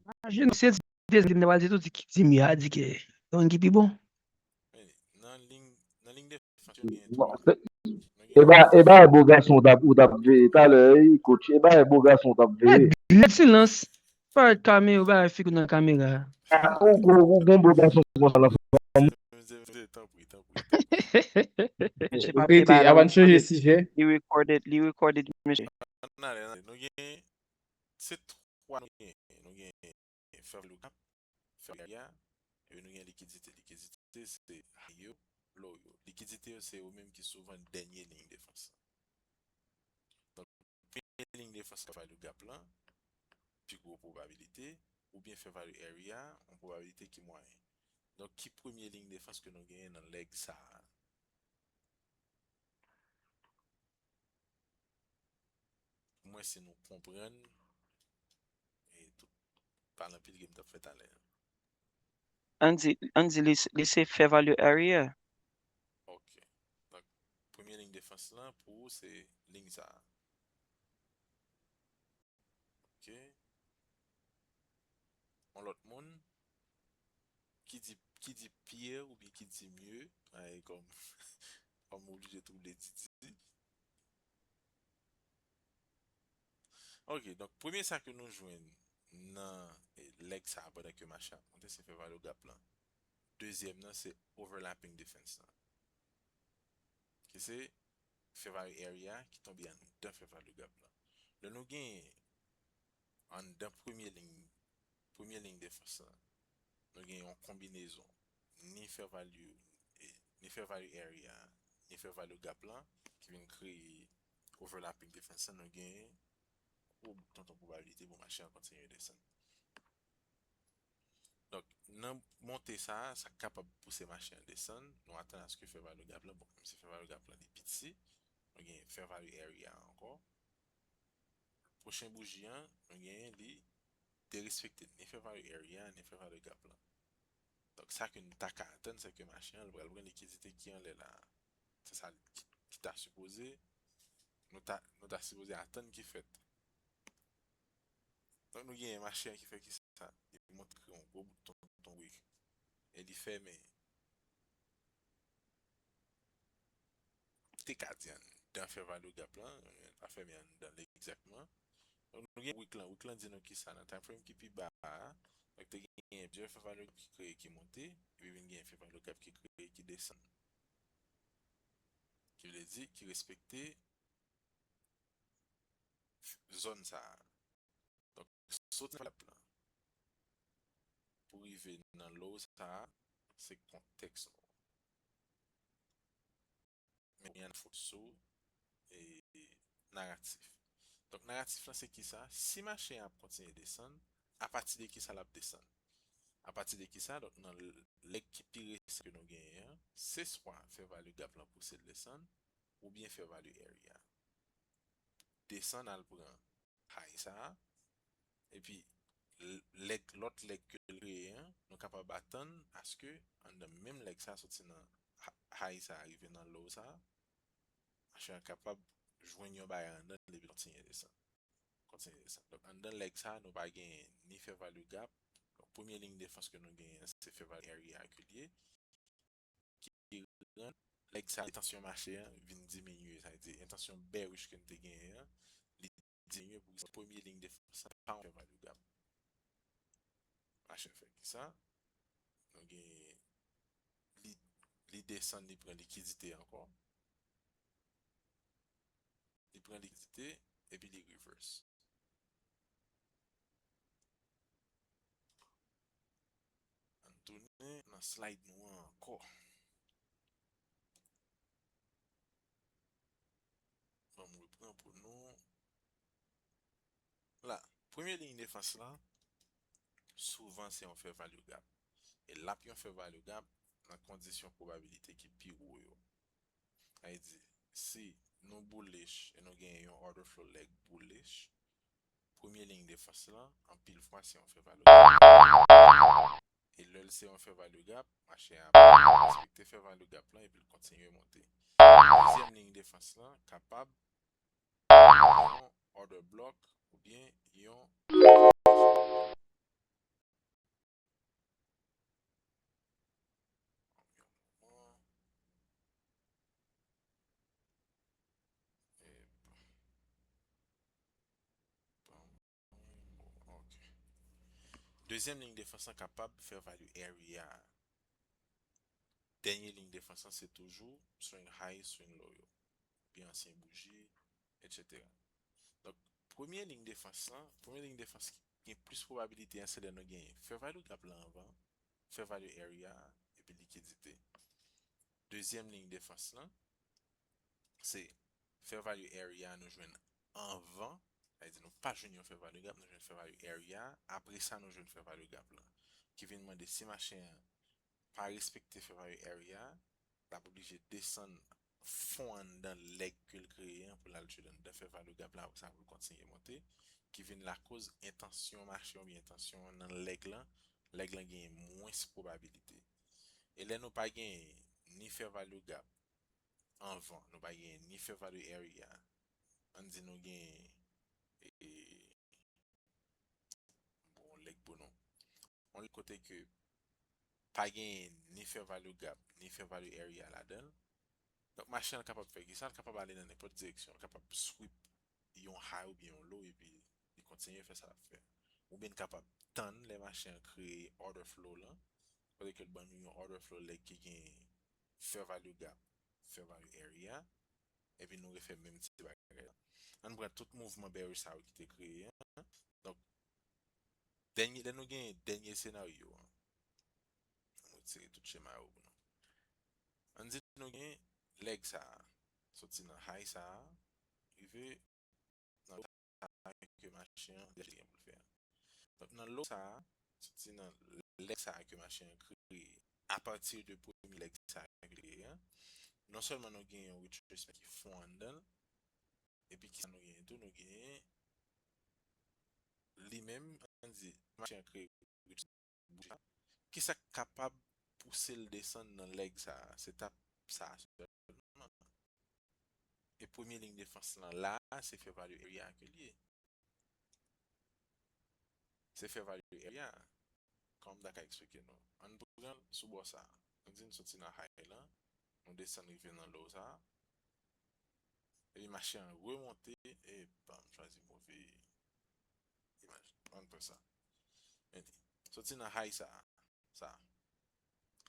Imajine, se dezyèm ki m ta pral di tou, di ki di mye a, di ke yon ki pi bon. Men, nan liy, nan liy defans yo, genyen twa. Bon, se- Nou E genyen ba, e ba e bo gason w t ap, ou t ap veye talè, wi, coach. E ba e bo gason w t ap veye. Gad silans. Parèt kamera, ou ba figi w nan kamera. Ah, ou, ou, ou gon bo gason konsa nan fanm. Mze, mze, tanpri, tanpri, tanpri. Mesye pa Rete, pale avan n chanje sijè. Li recorded, li recorded, mesye. Ann ale, ann ale. Nou gen, se twa nou gen. Nou gen fè value gap, fè value area, epi nou gen likidite. Likidite, se high yo, low yo. Likidite yo, se yo menm ki souvan dènye liy defans. Donk, premye liy defans fè value gap lan, pi gwo pwobabilite, oubyen fè value area, yon pwobabilite ki mwayen. Donk, ki premye liy defans ke nou genyen nan leg sa a? Pou mwen, si nou konprann, e tout pale anpil ke m t ap fè talè a. Ann di, ann di li, li se fè value area. Ok. Donk, premye liy defans lan pou ou se liy sa a. Ok. Yon lòt moun ki di, ki di pire oubyen ki di mye, ay, kòm, kòm oblije tou le Didi. Ok, donk premye sa ke nou jwenn nan, eh, leg sa a pandan ke mache ap monte, se fè value gap lan. Dezyèm nan, se overlapping defense lan. Ki se fè value area ki tonbe anndan fè value gap lan. Lè nou gen anndan premye liy, premye liy defans lan, nou gen yon konbinezon, ni fè value, eh, ni fè value area, ni fè value gap lan, ki vin kreye overlapping defense lan, nou gen gwo tonton pwobabilite pou mache an kontinye desann. Donk, nan monte sa a, sa kapab pouse mache an desann, nou atann aske fè value gap lan, bon, menm si fè value gap lan li piti, nou gen fè value area ankò. Pwochen bouji an, nou genyen li derespekte ni fè value area, ni fè value gap lan. Donk, sa ke nou ta ka atann, se ke mache an, li pral pran likidite ki anlè la a. Se sa ki, ki ta sipoze, nou ta, nou ta sipoze atann ki fèt. Donk, nou genyen mache an ki fè ki sa, li monte kreye yon gwo bout tonton wick. E li fèmen. Te ka di anndan fè value gap lan, pa fèmen anndan l egzakteman. Donk, nou gen wick lan. Wick lan di nou ki sa nan time frame ki pi ba a. Donk, te gen plizyè fè value gap ki kreye ki monte, epi vin gen fè value gap ki kreye ki desann. Ki vle di, ki respekte zòn sa a. Donk, soti nan gap lan pou rive nan low sa a, se kontèks ou. Men yon fòs sou, e, naratif. Donk, naratif lan se kisa? Si mache an ap kontinye desann, apati de kisa l ap desann? Apati de kisa? Donk, nan leg ki pi resan ke nou genyen an, se swa fè value gap lan pouse l desann, oubyen fè value area. Desann al pran high sa a, epi l-, leg, lòt leg ke l kreye an, nou kapab atann aske anndan menm leg sa a soti nan ha-, high sa a rive nan low sa a, mache an kapab jwenn yon bagay anndan l epi kontinye desann. Kontinye desann. Donk, anndan leg sa a, nou pa gen ni fè value gap. Donk, premye liy defans ke nou genyen an, se fè value area ke l ye. Ki rann leg sa a, entansyon mache an vin diminye. Sa vle di, entansyon bearish ke n te genyen an, li diminye pou sa premye liy defans lan pa yon fè value gap. Mache an fè ki sa? Nou gen li, li desann, li pran likidite ankò. Li pran likidite, epi li reverse. Ann tounen nan slide nou an ankò. Ban m repran pou nou. La, premye liy defans lan, souvan se yon fè value gap. E l ap yon fair value gap nan kondisyon pwobabilite ki pi wo yo. Sa vle di, si nou bullish e nou gen yon order flow leg bullish, premye liy defans lan, anpil fwa, se yon fair value gap. E lè l se yon fair value gap, mache a ap respekte fair value gap lan epi l kontinye monte. Dezyèm liy defans lan kapab yon order block oubyen yon Dezyèm liy defans lan kapab fair value area. Dènye liy defans lan se toujou swing high, swing low yo. Pi ansyen bouji, etsetera. Donk, premye liy defans lan, premye liy defans ki gen plis pwobabilite an, se lè nou gen fair value gap lan anvan, fair value area, epi likidite. Dezyèm liy defans lan, se fair value area nou jwenn anvan, sa vle di nou pa jwenn yon fair value gap, nou jwenn fair value area, apre sa nou jwenn fair value gap lan. Ki vin mande si mache an pa respekte fair value area, l ap oblije desann fon anndan leg ke l kreye an pou l al jwenn anndan fair value gap la, apre sa pou l kontinye monte, ki vin lakoz entansyon mache oubyen entansyon an nan leg lan, leg lan gen mwens pwobabilite. E lè nou pa gen ni fair value gap anvan, nou pa gen ni fair value area, ann di nou gen e, bon, leg pou nou. Yon leg kote ke pa gen ni fair value gap, ni fair value area ladan l. Donk, mache an kapab fè ki sa, l kapab ale nan nenpòt direksyon, l kapab sweep yon high oubyen yon low, epi li kontinye fè sa l ap fè. Oubyen l kapab tann lè mache an kreye order flow lan, kote ke l ban nou yon order flow leg ki gen fair value gap, fair value area, epi nou refè menm ti bagay la. Ann pran tout mouvman bearish sa yo ki te kreye an. Donk, dènye, lè nou gen dènye senaryo an, ann retire tout chema yo pou nou. Ann di nou gen leg sa a, soti nan high sa a, rive nan low sa a ke mache an deja gen pou l fè a. Donk, nan low sa a, soti nan leg sa a ke mache an kreye, apati de premye leg sa a ke l kreye an, non sèlman nou gen yon retracement ki fon anndan l, epi kisa nou genyen tou? Nou genyen li menm, ann di, mache an kreye bouji a, kisa k kapab pouse l desann nan leg sa a? Se t ap sa a sèlman. E premye liy defans lan la, se fair value area ke l ye. Se fair value area. Kòman m ta ka eksplike nou? Ann pran l sou bò sa a. Ann di n soti nan high lan, nou desann rive nan low sa a. Epi mache an remonte, epa, m chwazi move imaj. Ann pran sa. Mete. Soti nan high sa a. Sa.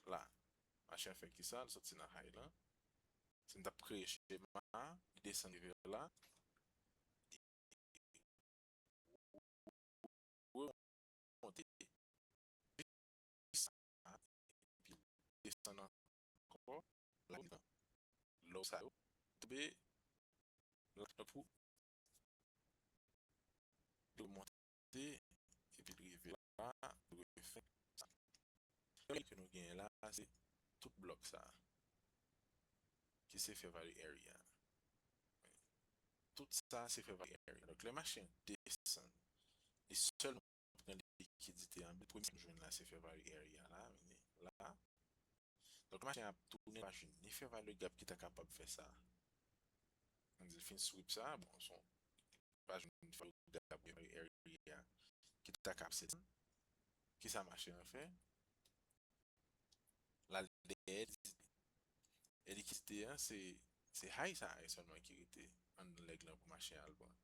La. Mache an fè ki sa, l soti nan high lan. Si m t ap kreye chema a, li desann rive la. Remonte. Epi desann ankò. La, low sa yo. Tonbe. La pou remonte. Epi l rive la, l refè sa. Ke nou genyen la, se tout blòk sa a, ki se fair value area. Tout sa, se fair value area. Donk, lè mache an desann, li sèlman pran likidite an, men premye sa nou jwenn la, se fair value area la, vini la. Donk, mache an ap tounen, pa jwenn ni fair value gap ki ta kapab fè sa. Ann di l fin sweep sa, bon, se yon pa jwenn fair value gap, fair value area ki ta kapab se. Kisa mache an fè? L al dèyè likidite. E likidite an, se, se high sa a sèlman ki rete anndan leg lan pou mache an al pran.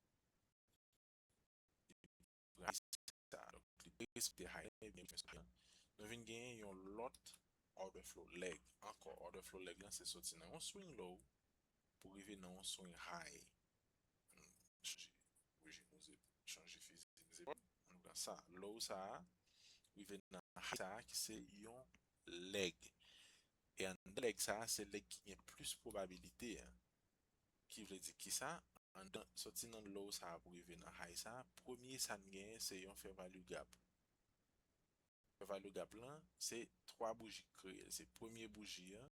Li pran high sa a. Donk, li te respekte high lan, ebyen, nou vin genyen yon lòt order flow leg. Ankò, order flow leg lan, se soti nan yon swing low pou rive nan yon swing high. Ann chanje, bouji nou, chanje fizi nou zepòl. Ann pran sa, low sa a, rive nan high sa a, ki se yon leg. E anndan leg sa a, se leg ki gen plis pwobabilite an. Ki vle di kisa? Anndan, soti nan low sa a pou rive nan high sa a, premye sa n genyen, se yon fair value gap. value gap lan, se twa bouji ki kreye l. Se premye bouji an,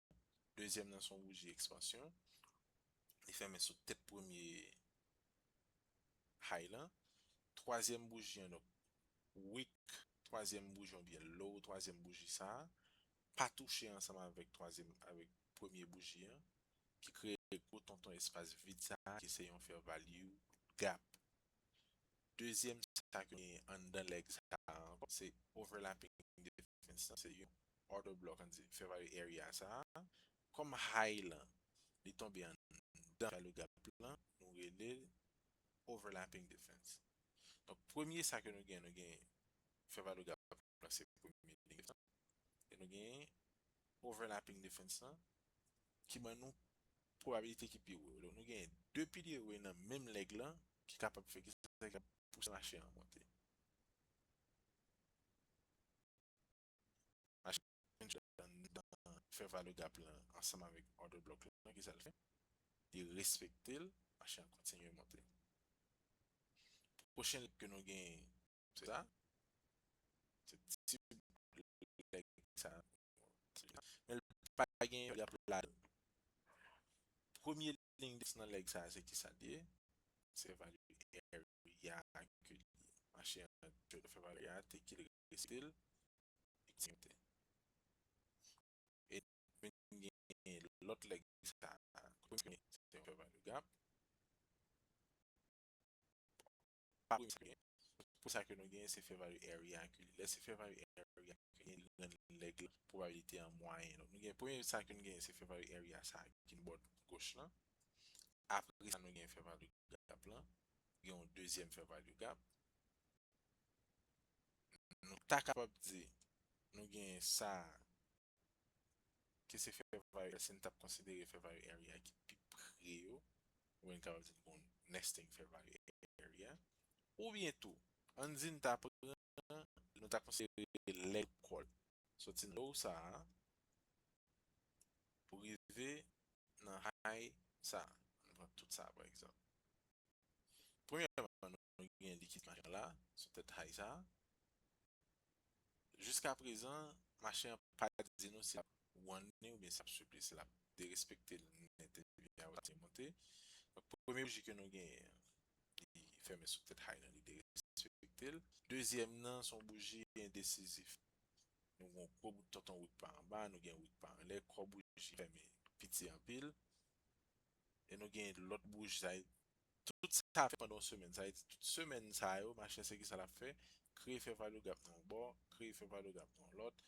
dezyèm nan se yon bouji ekspansyon, li fèmen sou tèt premye high lan. Twazyèm bouji an, donk, wick twazyèm bouji oubyen low twazyèm bouji sa a, pa touche ansanm avèk twazyèm, avèk premye bouji an, ki kreye gwo tonton espas vid sa a, ki se yon fair value gap. Dezyèm sa ke nou gen anndan leg sa a ankò, se overlapping defense lan, se yon order block, ann di, fair value area sa a. Kòm high lan, li tonbe anndan fair value gap lan, nou rele l overlapping defense. Donk, premye sa ke nou gen, nou gen fair value gap lan, se premye liy defense lan. E nou gen overlapping defense lan, ki ban nou pwobabilite ki pi wo. Donk, nou gen de pilye wo nan menm leg lan ki kapab fè ki sa ki ap pouse mache an monte. Mache an anndan fair value gap lan ansanm avèk order block lan, ki sa l fè? Li respekte l, mache an kontinye monte. Pwochen leg ke nou gen, se sa. Se ti leg sa. Men l pa gen gap ladan. Premye liy defense nan leg sa, se ki sa l ye? Se value area ke li ye. Mache an trade off value area, te ki l respekte l, li kontinye monte. E nou vin gen lòt leg sa, premye se yon fair value gap. Pa premye sa ke gen. Pou sa ke nou gen, se fair value area ke li. Lè se fair value area ke li, li rann leg la pwobabilite an mwayen. Donk, nou gen premye sa ke nou gen, se fair value area sa ki bò goch lan. Apre sa, nou gen fair value gap lan. Gen yon dezyèm fair value gap. Nou ta kapab di, nou gen sa, ke se fair value, si n t ap konsidere fair value area ki pi pre yo, oubyen n kapab di n gon nesting fair value area, oubyen tou, ann di n ta pran, nou ta konsidere leg call, soti nan low sa a, pou rive nan high sa a. Ann pran tout sa, pa egzanp. Premyèman, nou gen likid machin la, sou tèt high sa a. Jiska prezan, machin an pa di nou si l ap one li oubyen si l ap swipe li, si l ap derespekte l nèt epi apre sa monte. Donk, premye bouji ke nou genyen, li fèmen sou tèt high lan, li derespekte l. Dezyèm nan, se yon bouji endesizif. Nou gen yon gwo bout tonton wick pa anba, nou gen wick pa anlè, kò bouji fèmen piti anpil. E nou gen lòt bouji, sa tout sa fè pandan yon semèn. Sa vle di, tout semèn sa yo, machin se ki sa l ap fè? Kreye fair value gap nan yon bò, kreye fair value gap nan yon lòt.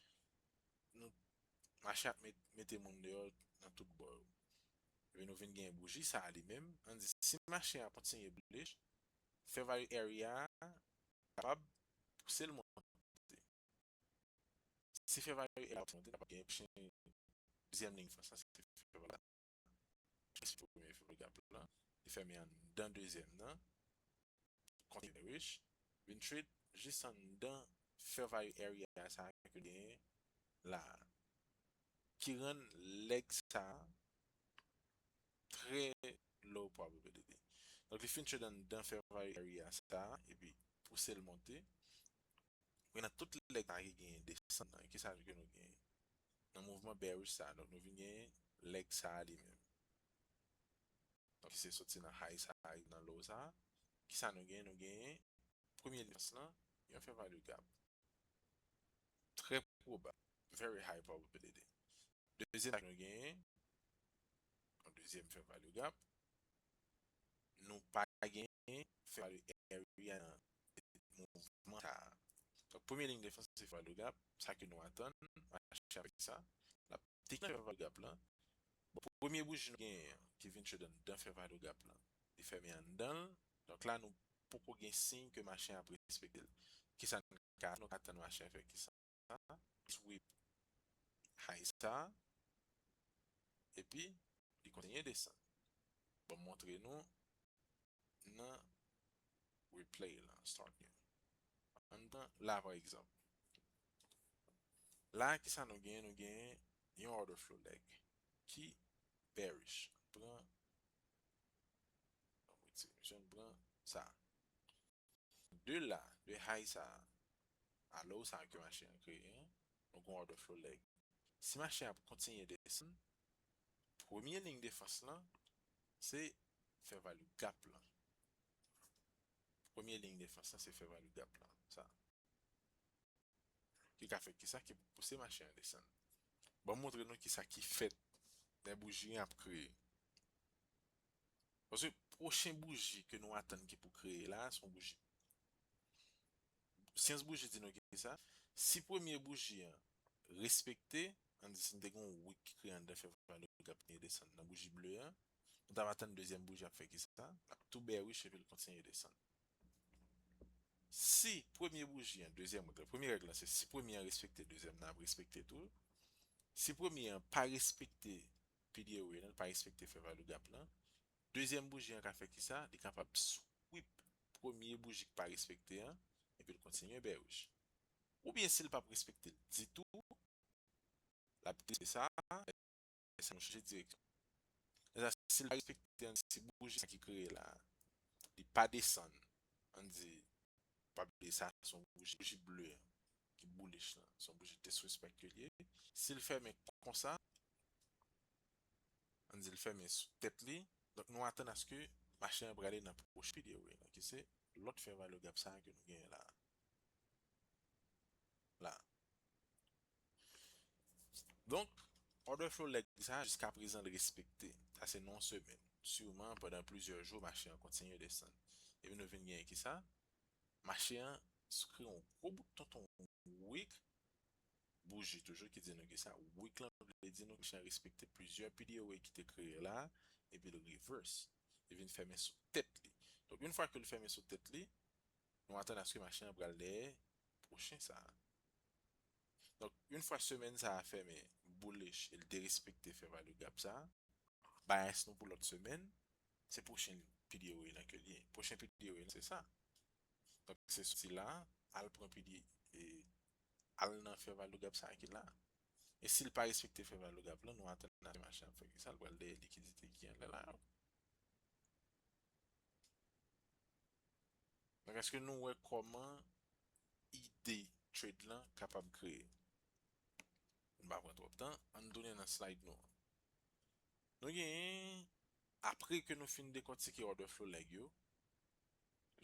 Nou, machin ap met, mete moun deyò nan tout bò yo. Epi nou vin gen bouji sa a li menm. Ann di, si machin an kontinye bullish, fair value area a kapab pouse l monte. Si fair value area a monte, n ap gen pwochen dezyèm liy defans lan, se fair value gap. Se premye fair value gap lan. Li fèmen anndan dezyèm nan. Kontinye bearish. Vin trade jis anndan fair value area sa a ke genyen la a. Ki rann leg sa a trè low probability. Donk, li fin trade anndan fair value area sa a, epi pouse l monte. Men nan tout leg sa ki genyen desann nan, ki sa ke nou genyen? Nan mouvman bearish sa, donk nou vin genyen leg sa li menm. Donk, ki se soti nan high sa, rive nan low sa. Ki sa nou genyen? Nou genyen premye defans lan, yon fair value gap. Trè pwobab, very high probability. Dezyèm sa ke nou genyen, yon dezyèm fair value gap. Nou pa genyen fair value area nan mouvman sa a. Donk, premye liy defans se fair value gap, sa ke nou atann, mache avèk sa. L ap deklanche fair value gap lan. Bon, premye bouji nou genyen an, ki vin trade anndan fair value gap lan, li fèmen anndan l. Donk la, nou poko gen siy ke mache an ap respekte l. Kisa n ka, nou ka atann mache an fè kisa? Sweep high sa, epi li kontinye desann. Bon, m montre nou nan replay lan, start new. Anndan la, pa egzanp. La, kisa nou genyen? Nou genyen yon order flow leg ki bearish. Pran, bon, m retire misye, m pran sa. De la, de high sa a, a low sa ke mache an kreye an, nou gen order flow leg. Si mache an ap kontinye desann, premye liy defans lan, se fair value gap lan. Premye liy defans lan, se fair value gap lan. Sa. Ki ka fè kisa? Ki pouse mache an desann. Ban m montre nou kisa ki fèt lè bouji an ap kreye. Paske pwochen bouji ke nou atann ki pou kreye la, se yon bouji. Syans bouji di nou kisa? Si premye bouji an respekte, ann di si n te gen yon wick ki kreye anndan fair value gap ki desann nan bouji ble an, nou t ap atann dezyèm bouji ap fè kisa? L ap tou bearish epi l kontinye desann. Si premye bouji an, dezyèm règ la, premye règ la se si premye an respekte, dezyèm nan ap respekte tou. Si premye an pa respekte P D O A lan, li pa respekte fair value gap lan, dezyèm bouji an ka fè kisa? Li kapab sweep premye bouji ki pa respekte an, epi l kontinye bearish. Oubyen si l p ap respekte l ditou, l ap desann sa, sa nou chanje direksyon. Lè sa, si l pa respekte an, si bouji sa ki kreye la, li pa desann, ann di, pa bliye sa, se yon bouji, bouji ble an, ki bullish lan, se yon bouji disrespect ke l ye. Si l fèmen konsa, ann di l fèmen sou tèt li, donk nou atann aske mache an prale nan pwochen P D O A lan, ki se lòt fair value gap sa ke nou genyen la. La. Donk, order flow leg sa, jiska prezan, l respekte. Sa se nan yon semèn. Siman, pandan plizyè jou, mache an kontinye desann. Epi nou vin genyen kisa? Mache an kreye yon gwo bout tonton wick, bouji toujou ki di nou kisa? Wick lan vle di nou mache an respekte plizyè P D O A ki te kreye la, epi l reverse. Li vin fèmen sou tèt li. Donk, yon fwa ke l fèmen sou tèt li, nou atann aske mache an pral dèyè pwochen sa a. Donk, yon fwa semèn sa a fèmen bullish e l derespekte fair value gap sa a, bias nou pou lòt semèn, se pwochen P D O A lan ke l ye. Pwochen P D O A lan, se sa. Donk, se soti la, al pran P D, e, al nan fair value gap sa a ki la. E si l pa respekte fair value gap lan, nou atann aske mache an ap fè kisa? L pral dèyè likidite ki anlè la yo. Donk, èske nou wè kòman ide trade lan kapab kreye? M pa pran twòp tan, ann tounen nan slide nou an. Nou genyen, apre ke nou fin dekòtike order flow leg yo,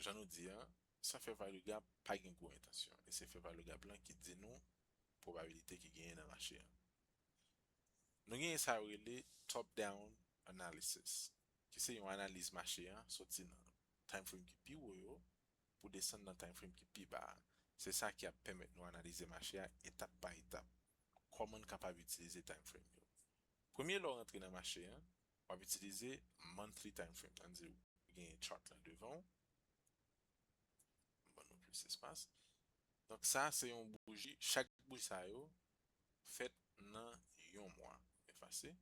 jan nou di a, san fair value gap, pa gen gwo entansyon. E se fair value gap lan ki di nou pwobabilite ki genyen nan mache an. Nou genyen sa yo rele top down analysis, ki se yon analiz mache an soti nan time frame ki pi wo yo pou desann nan time frame ki pi ba a. Se sa ki ap pèmèt nou analize mache a etap pa etap. Kòman n kapab itilize time frame yo? Premye lè w rantre nan mache an, w ap itilize monthly time frame. Ann di w gen chart lan devan w. M ban nou plis espas. Donk, sa se yon bouji, chak bouji sa yo fèt nan yon mwa. Efase.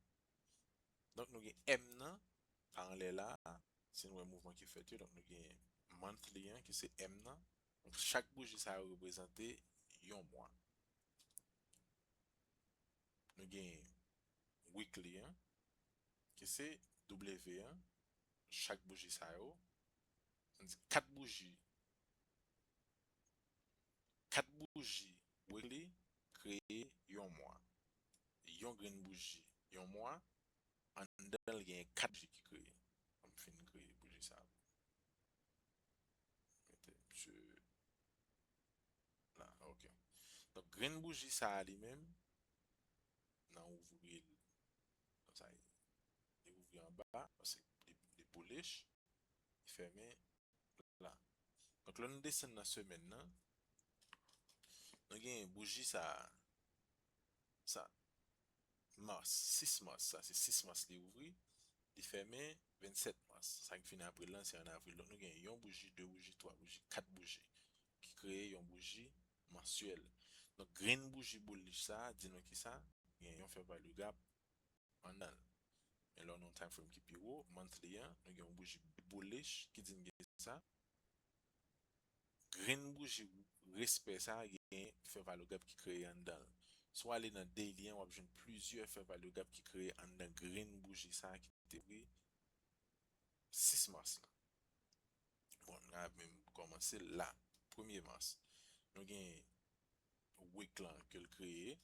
Donk, nou gen M nan, pa anlè la, si nou wè mouvman ki fèt yo, donk nou gen monthly an, ki se M nan. Donk, chak bouji sa yo reprezante yon mwa. Nou gen weekly an, ki se W an, chak bouji sa yo, ann di kat bouji, kat bouji weekly kreye yon mwa. Yon grenn bouji, yon mwa, anndan l gen kat bouji ki kreye. An m fin kreye bouji sa. Mete misye la, ok. Donk, grenn bouji sa a li menm, nan ouvri l, konsa, li ouvri anba, paske li, li bullish, li fèmen la. Donk, lè nou desann nan semèn nan, nou gen bouji sa, sa, mas, sis mas, sa se sis mas li ouvri, li fèmen vennsèt mas. Sa ki vin apre l lan, se an avril. Donk, nou gen yon bouji, de bouji, twa bouji, kat bouji, ki kreye yon bouji mansyèl. Donk, grenn bouji bullish sa a, di nou kisa? Gen yon fair value gap anndan l. Men lè w nan yon time frame ki pi wo, monthly an, nou gen yon bouji bullish ki di n gen sa. Grenn bouji respè sa a gen fair value gap ki kreye anndan l. Si w ale nan daily an, w ap jwenn plizyè fair value gap ki kreye anndan grenn bouji sa a ki te ouvri sis mas la. Bon, n a menm kòmanse la. Premye mas. Nou gen wick lan ke l kreye,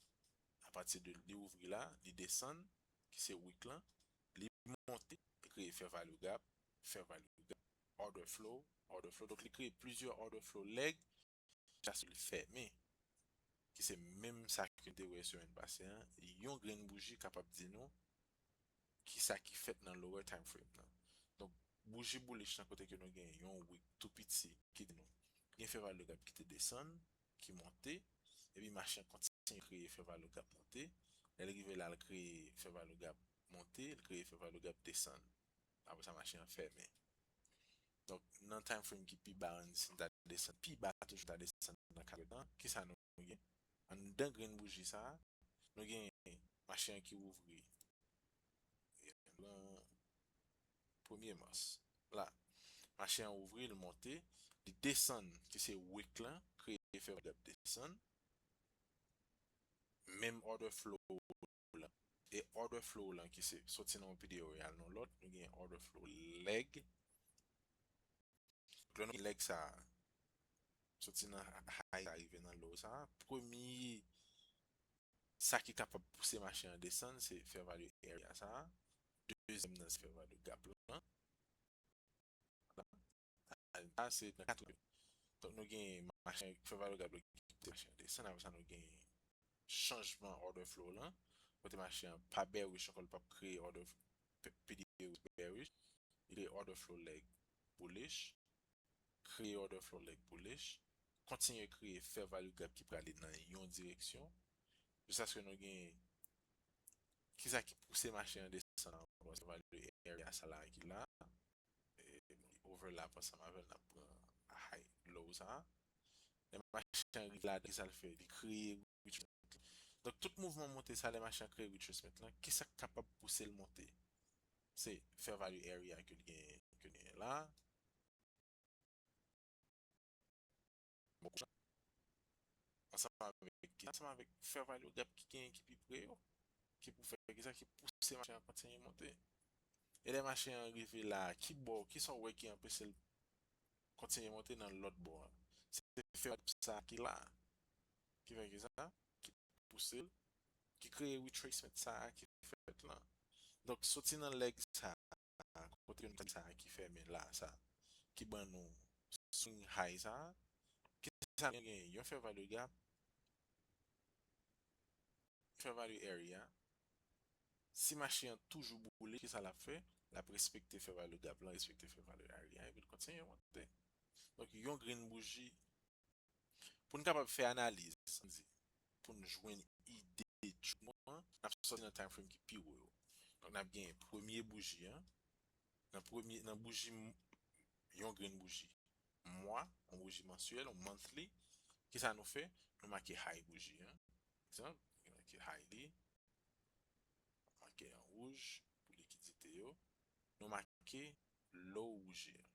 apati de li ouvri la, li desann, ki se wick lan, li monte, li kreye fair value gap, fair value gap, order flow, order flow. Donk, li kreye plizyè order flow leg, jiskaske li fèmen. Ki se menm sa ke n te wè semèn pase an, yon grenn bouji kapab di nou ki sa ki fèt nan lower time frame nan. Donk, bouji bullish nan kote ke nou gen yon wick tou piti ki di nou gen fair value gap ki te desann, ki monte, epi mache an kontinye kreye fair value gap monte. Lè l rive la, l kreye fair value gap monte, l kreye fair value gap desann. Apre sa, mache an fèmen. Donk, nan time frame ki pi ba, ann si n ta desann pi ba toujou, ta desann nan katretan, kisa nou gen? Anndan grenn bouji sa a, nou gen mache an ki ouvri. Premye mas. La, mache an ouvri, l monte, li desann, ki se wick lan, kreye fair value gap desann. Menm order flow lan. E order flow lan ki se soti nan yon P D O al nan lòt, nou gen order flow leg. Donk, lè nou gen leg sa a, soti nan high sa a rive nan low sa a, premye sa ki kapab pouse mache an desann, se fair value area sa a. Dezyèm nan, se fair value gap lan. Sa se nan katreven. Donk, nou gen mache an, fair value gap la ki pouse mache an desann. Apre sa, nou gen chanjman order flow lan. Kote mache an pa bearish ankò, li p ap kreye order f-, P D O bearish. Li kreye order flow leg bullish. Kreye order flow leg bullish. Kontinye kreye fair value gap ki prale nan yon direksyon. Jiskaske nou gen kisa ki pouse mache an desann ankò, fair value area sa la ki la. E, li overlap ansanm avè l, n ap pran high low sa a. Lè mache an rive la, kisa l fè? Li kreye retracement. Donk, tout mouvman monte sa, lè mache an kreye retracement lan, kisa k kapab pouse l monte? Se fair value area ke l genyen, ke l genyen la. Bon, ansanm avèk ki? Ansanm avèk fair value gap ki genyen ki pi pre yo, ki pou fè kisa? Ki pouse mache an kontinye monte. E lè mache an rive la, ki bò, kisa w wè ki anpeche l kontinye monte nan lòt bò a? Se fair value gap sa ki la. Ki fè kisa? Ki pouse l, ki kreye retracement sa a ki fèt lan. Donk, soti nan leg sa a, kote nou t ap di sa a ki fèmen la sa, ki ban nou swing high sa a, kisa nou genyen? Yon fair value gap, fair value area. Si mache an toujou bullish, kisa l ap fè? L ap respekte fair value gap lan, respekte fair value area, epi l kontinye monte. Donk, yon grenn bouji. Pou n kapab fè analiz, sa n di, pou n jwenn ide tchouk mwa, n ap sòti nan time frame ki pi wo yo. Donk, n ap gen premye bouji an, nan premye, nan bouji m-, yon grenn bouji mwa, yon bouji mansyèl, yon monthly, kisa nou fè? Nou make high bouji an. Egzanp, nou make high li, make an wouj pou likidite yo. Nou make low wouj li an.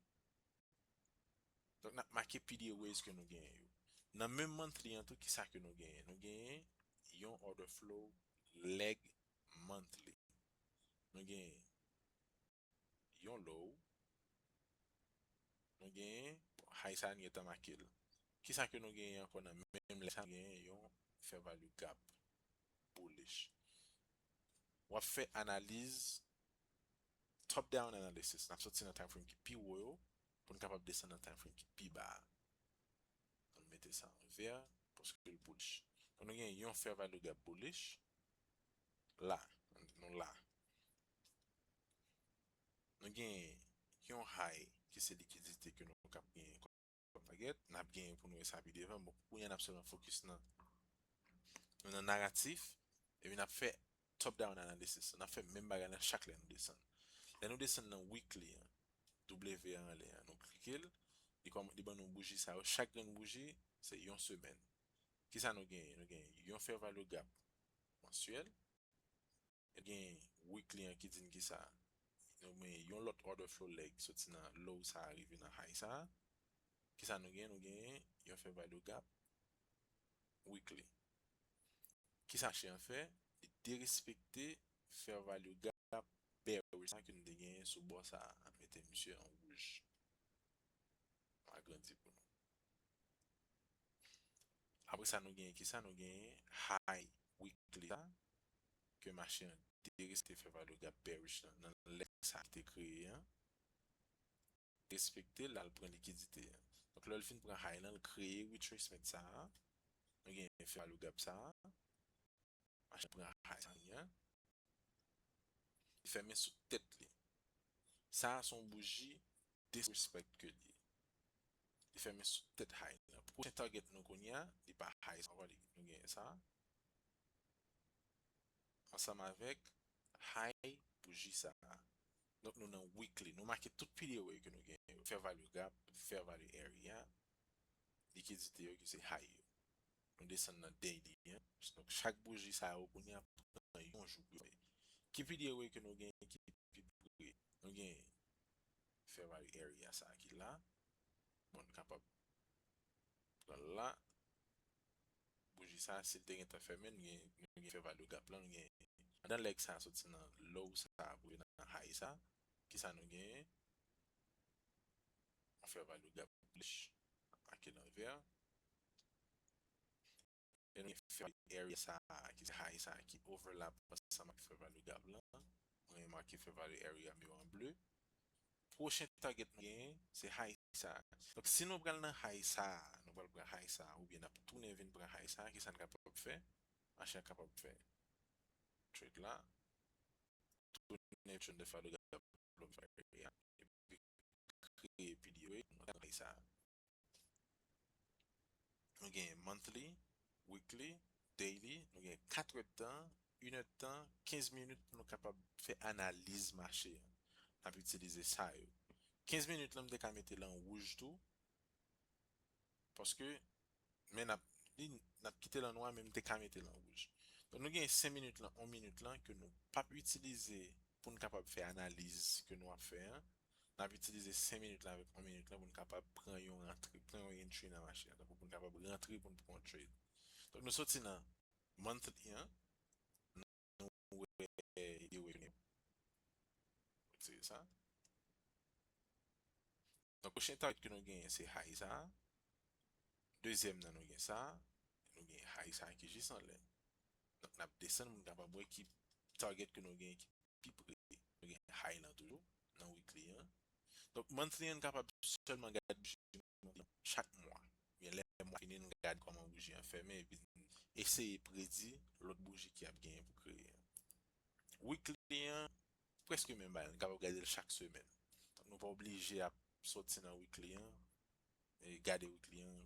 Donk, n ap make P D O ways ke nou genyen yo. Nan menm monthly an tou, kisa ke nou genyen? Nou genyen yon order flow leg monthly. Nou genyen yon low, nou genyen, bon, high sa a n gentan make l. Kisa ke nou genyen ankò nan menm leg sa? Nou genyen yon fair value gap bullish. W ap fè analiz top down analysis. N ap soti nan time frame ki pi wo yo pou n kapab desann nan time frame ki pi ba a. Ann mete sa an vè, paske l bullish. Donk, nou gen yon fair value gap bullish la, nou la. Nou gen yon high ki se likidite ke nou kab genyen kòm target, n ap genyen pou nou wè sa pi devan. Bon, pou kounye a, n ap sèlman fokis nan, nou nan naratif, epi n ap fè top down analysis. N ap fè menm bagay la chak lè nou desann. Lè nou desann nan weekly an, W a anlè an, nou klike l, li kòm-, li ban nou bouji sa yo. Chak grenn bouji, se yon semèn. Kisa nou genyen? Nou genyen yon fair value gap mansyèl. Gen weekly an ki di n kisa? Nou gen yon lòt order flow leg soti nan low sa a rive nan high sa a. Kisa nou gen? Nou gen yon fair value gap weekly. Kisa mache an fè? Li derespekte fair value gap bearish sa ke nou te genyen sou bò sa a. Mete misye an wouj. Mwen agrandi pou nou. Apre sa, nou genyen kisa? Nou genyen high weekly sa, ke mache an te rete fè value gap bearish lan, nan lè sa ki te kreye an. Respekte l, al pran likidite an. Donk, lè l fin pran high lan, l kreye retracement sa a. Nou genyen fè value gap sa a. Mache pran high sa a. Li fèmen sou tèt li. Sa a se yon bouji disrespect ke li ye. Li fèmen sou tèt high lan. Pwochen target nou kounye a, li pa high sa ankò, li, nou genyen sa. Ansanm avèk high bouji sa a. Donk, nou nan weekly. Nou make tout P D O A ke nou genyen yo. Fair value gap, fair value area, likidite yo ki se high yo. Nou desann nan daily an. Donk, chak bouji sa yo kounye a pran yon jou pou yo fè. Ki P D O A ke nou genyen ki pi pre? Nou genyen fair value area sa a ki la. Bon, nou kapab pran l la. Bouji sa a, si l te gentan fèmen, nou gen, nou gen fair value gap lan, nou gen, pandan leg sa a soti nan low sa a pou rive nan high sa a, kisa nou genyen? Yon fair value gap bullish, make l an vè. E nou gen fair value area sa a, ki se high sa a, ki overlap ansanm ak fair value gap lan. Mwen make fair value area m yo an ble. Pwochen target nou genyen, se high sa a. Donk, si nou pral nan high sa a, nou pral pran high sa a, oubyen n ap tounen vin pran high sa a, kisa n kapab fè? Mache an kapab fè trade la, tounen trade de fair value gap lan, epi kreye P D O A, nou pran high sa a. Nou gen monthly, weekly, daily, nou gen kat èdtan, inèdtan, kenz minit pou nou kapab fè analiz mache an. N ap itilize sa yo. Kenz minit lan, m te ka mete l an wouj tou. Paske, men n ap, li, n ap kite l an nwa, men m te ka mete l an wouj. Donk, nou gen senk minit lan, yon minit lan, ke nou p ap itilize pou n kapab fè analiz ke nou ap fè an. N ap itilize senk minit la avèk yon minit la pou n kapab pran yon rantre, pran yon entry nan mache a. Tankou pou n kapab rantre pou n pran yon trade. Donk, nou soti nan monthly an, nou wè, retire sa. Donk, pwochen target ke nou genyen, se high sa a. Dezyèm nan, nou gen sa. Nou gen high sa a ki jis anlè. Donk, n ap desann pou n kapab wè ki target ke nou genyen ki pi pre. Nou gen high lan toujou, nan weekly an. Donk, monthly an, n kapab sèlman gade bouji chak mwa. Oubyen lè mwa fini, n gade kòman bouji an fèmen, epi n eseye predi lòt bouji ki ap genyen pou kreye an. Weekly an, prèske menm bagay, n kapab gade l chak semèn. Donk, nou pa oblije ap soti nan weekly an, e gade weekly an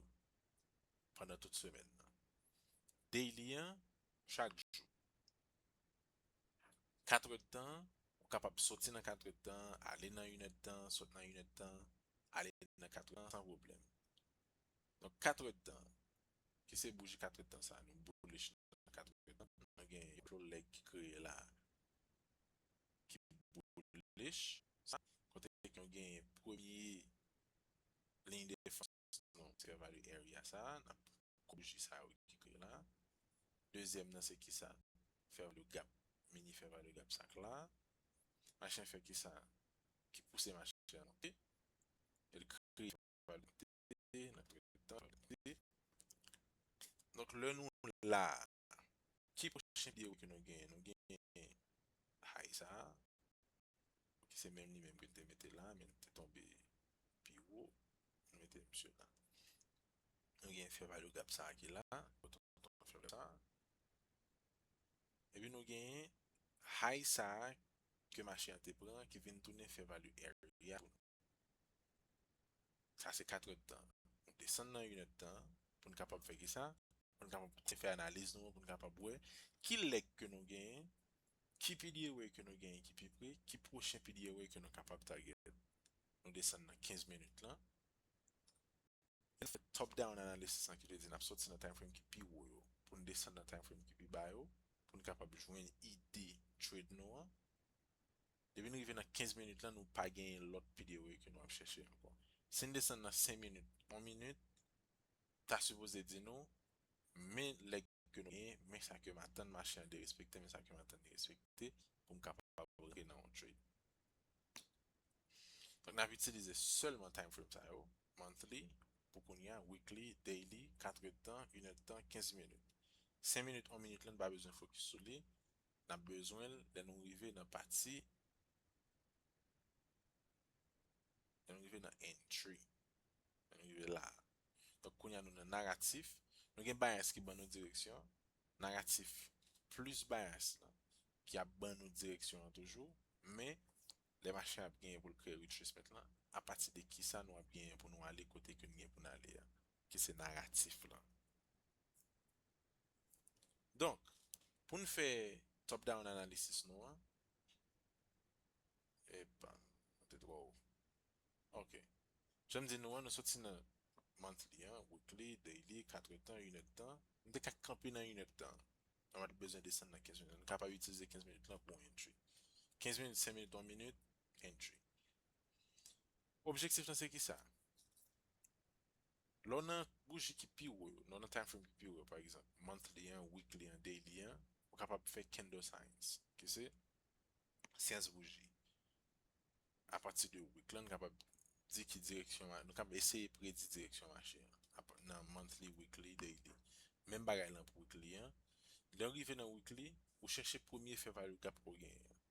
pandan tout semèn nan. Daily an, chak jou. Kat èdtan, ou kapab soti nan kat èdtan, ale nan inèdtan, sot nan inèdtan, ale nan kat èdtan, san pwoblèm. Donk, kat èdtan, ki se bouji kat èdtan sa, nou bullish nan kat èdtan, nou gen yon leg ki kreye la, ki bullish, sa, kote ke nou gen premye liy defans, nou, se value area sa, n ap bouji sa yo ki kreye la. Dezyèm nan se kisa? Fair value gap, mini fair value gap sa k la. Mache an fè kisa? Ki pouse mache an monte. E l kreye value monte, nan kreye tan, value monte. Donk, lè nou la, ki pwochen P D O A ke nou genyen? Nou genyen high sa a, ki se menm li menm ke n te mete la, men l te tonbe pi wo, nou mete misye la. Nou gen fair value gap sa a ki la, kote nou fè sa. Epi nou gen high sa a ke mache an te pran, ki vin tounen fair value area pou nou. Sa se kat èdtan. Nou desann nan inèdtan pou n kapab fè kisa? Pou n kapab fè analiz nou an, pou n kapab wè ki leg ke nou genyen, ki P D O A ke nou genyen ki pi pre, ki pwochen P D O A ke nou kapab target. Nou desann nan kenz minit lan. E n fè top down analysis lan ki vle di n ap soti nan time frame ki pi wo yo pou n desann nan time frame ki pi ba yo pou n kapab jwenn ide trade nou an. Depi n rive nan kenz minit lan, nou pa genyen lòt P D O A ke nou ap chèche ankò. Si n desann nan senk minit, yon minit, ta sipoze di nou, men leg ke nou genyen, men sa ke m atann mache an derespekte, men sa ke m atann li respekte, pou m kapab rantre nan yon trade. Donk, n ap itilize sèlman time frame sa yo, monthly, pou kounye a, weekly, daily, kat èdtan, inèdtan, kenz minit. Senk minit, yon minit la, n pa bezwen fokis sou li. N ap bezwen l lè nou rive nan pati, lè nou rive nan entry. Lè nou rive la. Donk, kounye a nou nan naratif. Nou gen bias ki ban nou direksyon. Naratif plis bias la, ki ap ban nou direksyon an toujou. Men, lè mache ap genyen pou l kreye retracement lan, apati de kisa nou ap genyen pou nou ale kote ke n gen pou n ale a, ki se naratif lan. Donk, pou n fè top down analysis nou an, epa, nou te twò wo. Ok. Jan m di nou an, nou soti nan monthly an, weekly, daily, kat èdtan, inèdtan. Nou te ka kanpe nan inèdtan. Nou pa t bezwen desann nan kenz minit. Nou kapab itilize kenz minit lan pou entry. Kenz minit, senk minit, yon minit, entry. Objektif lan se kisa? Lè w nan bouji ki pi wo yo, lè w nan time frame ki pi wo yo, pa egzanp, monthly an, weekly an, daily an, ou kapab fè candle signs, ki se syans bouji. Apati de week lan, nou kapab di ki direksyon, nou kapab eseye predi direksyon mache an nan monthly, weekly, daily. Menm bagay lan pou weekly an. Lè w rive nan weekly, ou chèche premye fair value gap ke w genyen an.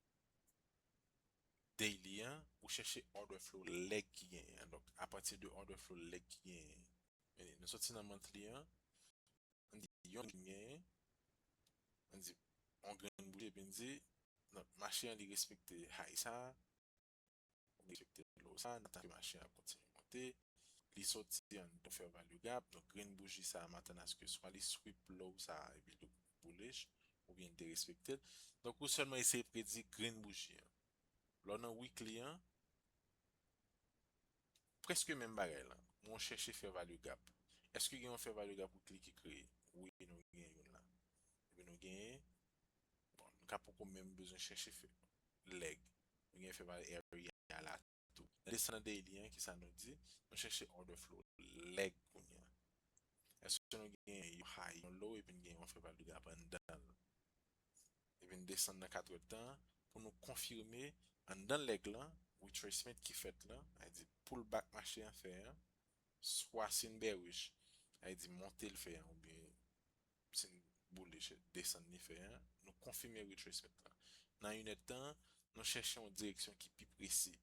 Daily an, ou chèche order flow leg ki genyen an. Donk, apati de order flow leg ki genyen an, nou soti nan monthly an, ann di yon ki genyen, ann di yon grenn bouji, epi n di, donk, mache an li respekte high sa, ou respekte low sa, n atann ke mache an ap kontinye monte, li soti anndan fair value gap, donk grenn bouji sa a, m atann aske swa li sweep low sa a, epi li bullish, oubyen li derespekte l. Donk, ou sèlman eseye predi grenn bouji an. Lè w nan weekly an, prèske menm bagay la. Mwen chèche fair value gap. Èske gen yon fair value gap weekly ki kreye? Wi, nou gen youn la. Epi nou gen, bon, nou ka poko menm bezwen chèche fè leg. Nou gen fair value area la tou. Nan desann nan daily an, kisa nou di? Nou chèche order flow leg kounye a. Èske nou gen yon high, yon low, epi n gen yon fair value gap anndan l? Epi n desann nan kat èdtan pou nou konfime anndan leg lan, retracement ki fèt lan, sa vle di pullback mache an fè an, swa si n bearish, sa vle di monte l fè an, oubyen si n bullish, desann li fè an, nou konfime retracement lan. Nan inèdtan, nou chèche yon direksyon ki pi presi.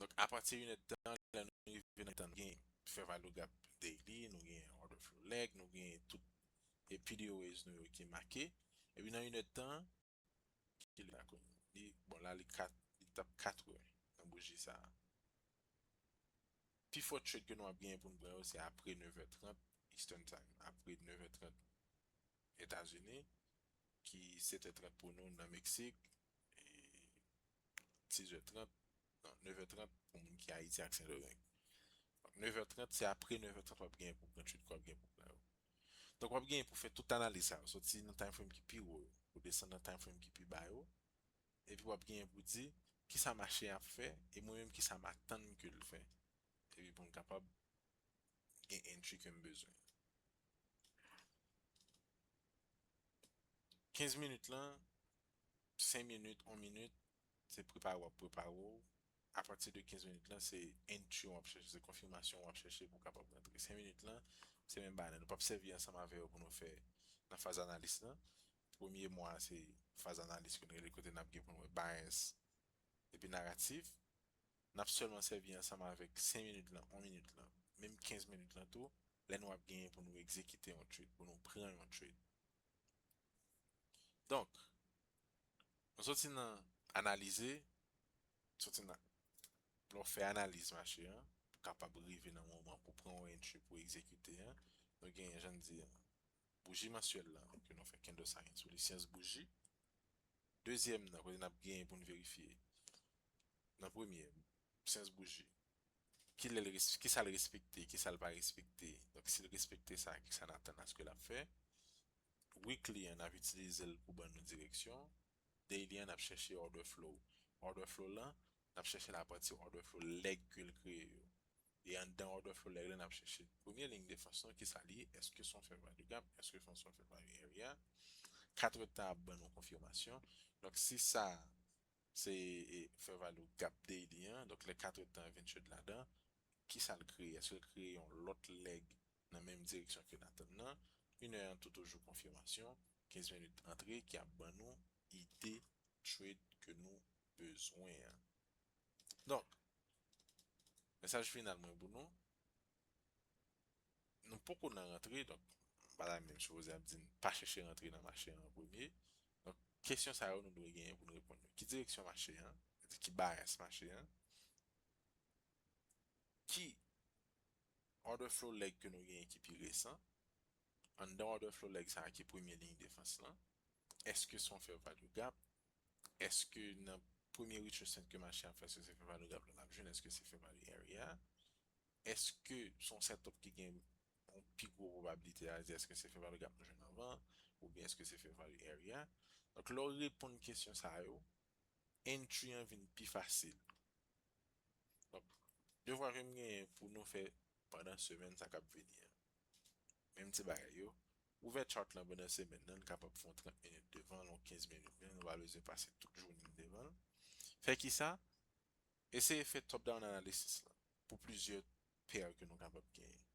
Donk, apati inèdtan, lè nou rive nan tan, nou gen fair value gap daily, nou gen order flow leg, nou gen tout e P D O As nou yo ki make. Epi nan inèdtan, ki lè la kounye a? Li, bon, la, li kat, li t ap kat è nan bouji sa a. Pi fò trade ke nou ap genyen pou n pran yo, se apre nèf è trant Eastern Time, apre nèf è trant Etazini, ki sèt è trant pou nou nan Meksik, e sis è trant, non, nèf è trant pou moun ki Ayiti ak Sendomeng. Donk, nèf è trant, se apre nèf è trant w ap genyen pou pran trade ke w ap genyen pou pran yo. Donk, w ap genyen pou fè tout analiz sa yo, soti nan time frame ki pi wo yo, pou desann nan time frame ki pi ba yo, epi w ap genyen pou di kisa mache a ap fè, e mwen menm kisa m atann ke l fè. Epi pou m kapab gen entry ke m bezwen. Kenz minit lan, senk minit, yon minit, se prepare w ap prepare w. Apati de kenz minit lan, se entry w ap chèche, se konfimasyon w ap chèche pou w kapab rantre. Senk minit lan, se menm bagay la. Nou p ap sèvi ansanm avè yo pou nou fè nan faz analiz lan. Premye mwa a, se faz analiz ke n rele, kote n ap gen pou n wè bias epi naratif. N ap sèlman sèvi ansanm avèk senk minit lan, yon minit lan, menm kenz minit lan tou, lè nou ap genyen pou nou egzekite yon trade, pou nou pran yon trade. Donk, nou soti nan analize, soti nan, lè w fè analiz mache an, pou kapab rive nan moman pou pran yon entry pou egzekite an, nou genyen, jan n di an, bouji mansyèl lan, ke nou fè candle sign sou li, syans bouji. Dezyèm nan, kote n ap genyen pou n verifye. Nan premye, syans bouji. Kilè l res-, kisa l respekte, kisa l pa respekte. Donk, si l respekte sa, kisa n atann aske l ap fè? Weekly an, n ap itilize l pou ban nou direksyon. Daily an, n ap chèche order flow. Order flow lan, n ap chèche l apati order flow leg ke l kreye yo. E anndan order flow leg la, n ap chèche premye liy defans lan, kisa li ye? Èske se yon fair value gap? Èske se yon fair value area? Kat èdtan ap ban nou konfimasyon. Donk, si sa, se e, fair value gap daily an, donk lè kat èdtan an vin trade ladan, kisa l kreye? Èske l kreye yon lòt leg nan menm direksyon ke n atann nan? Inè an tou toujou konfimasyon, kenz minit antre ki ap ban nou ide trade ke nou bezwen an. Donk, mesaj final mwen pou nou, nou poko nan rantre, donk, m pa ta menm sipoze ap di n pa chèche rantre nan mache an premye. Donk, kesyon sa yo nou dwe genyen pou n reponn yo. Ki direksyon mache an? Ki bias mache an? Ki order flow leg ke nou genyen ki pi resan? Anndan order flow leg sa a ki premye liy defans lan? Èske se yon fair value gap? Èske nan premye retracement ke mache an fè, èske se fair value gap la n ap jwenn? Èske se fair value area? Èske se yon setup ki gen yon pi gwo pwobablite a, èske se fair value gap nou jwenn anvan, oubyen èske se fair value area? Donk, lè w reponn kesyon sa yo, entry an vin pi fasil. Donk, devwa ke m genyen pou nou fè pandan semèn sa k ap vini an. Menm ti bagay yo. Ouvè chart lan pandan semèn nan, n kapab fè yon trant minit devan l, yon kenz minit menm, nou pa bezwen pase tout jounen n devan l. Fè kisa? Eseye fè top down analysis lan pou plizyè pair ke nou kapab genyen.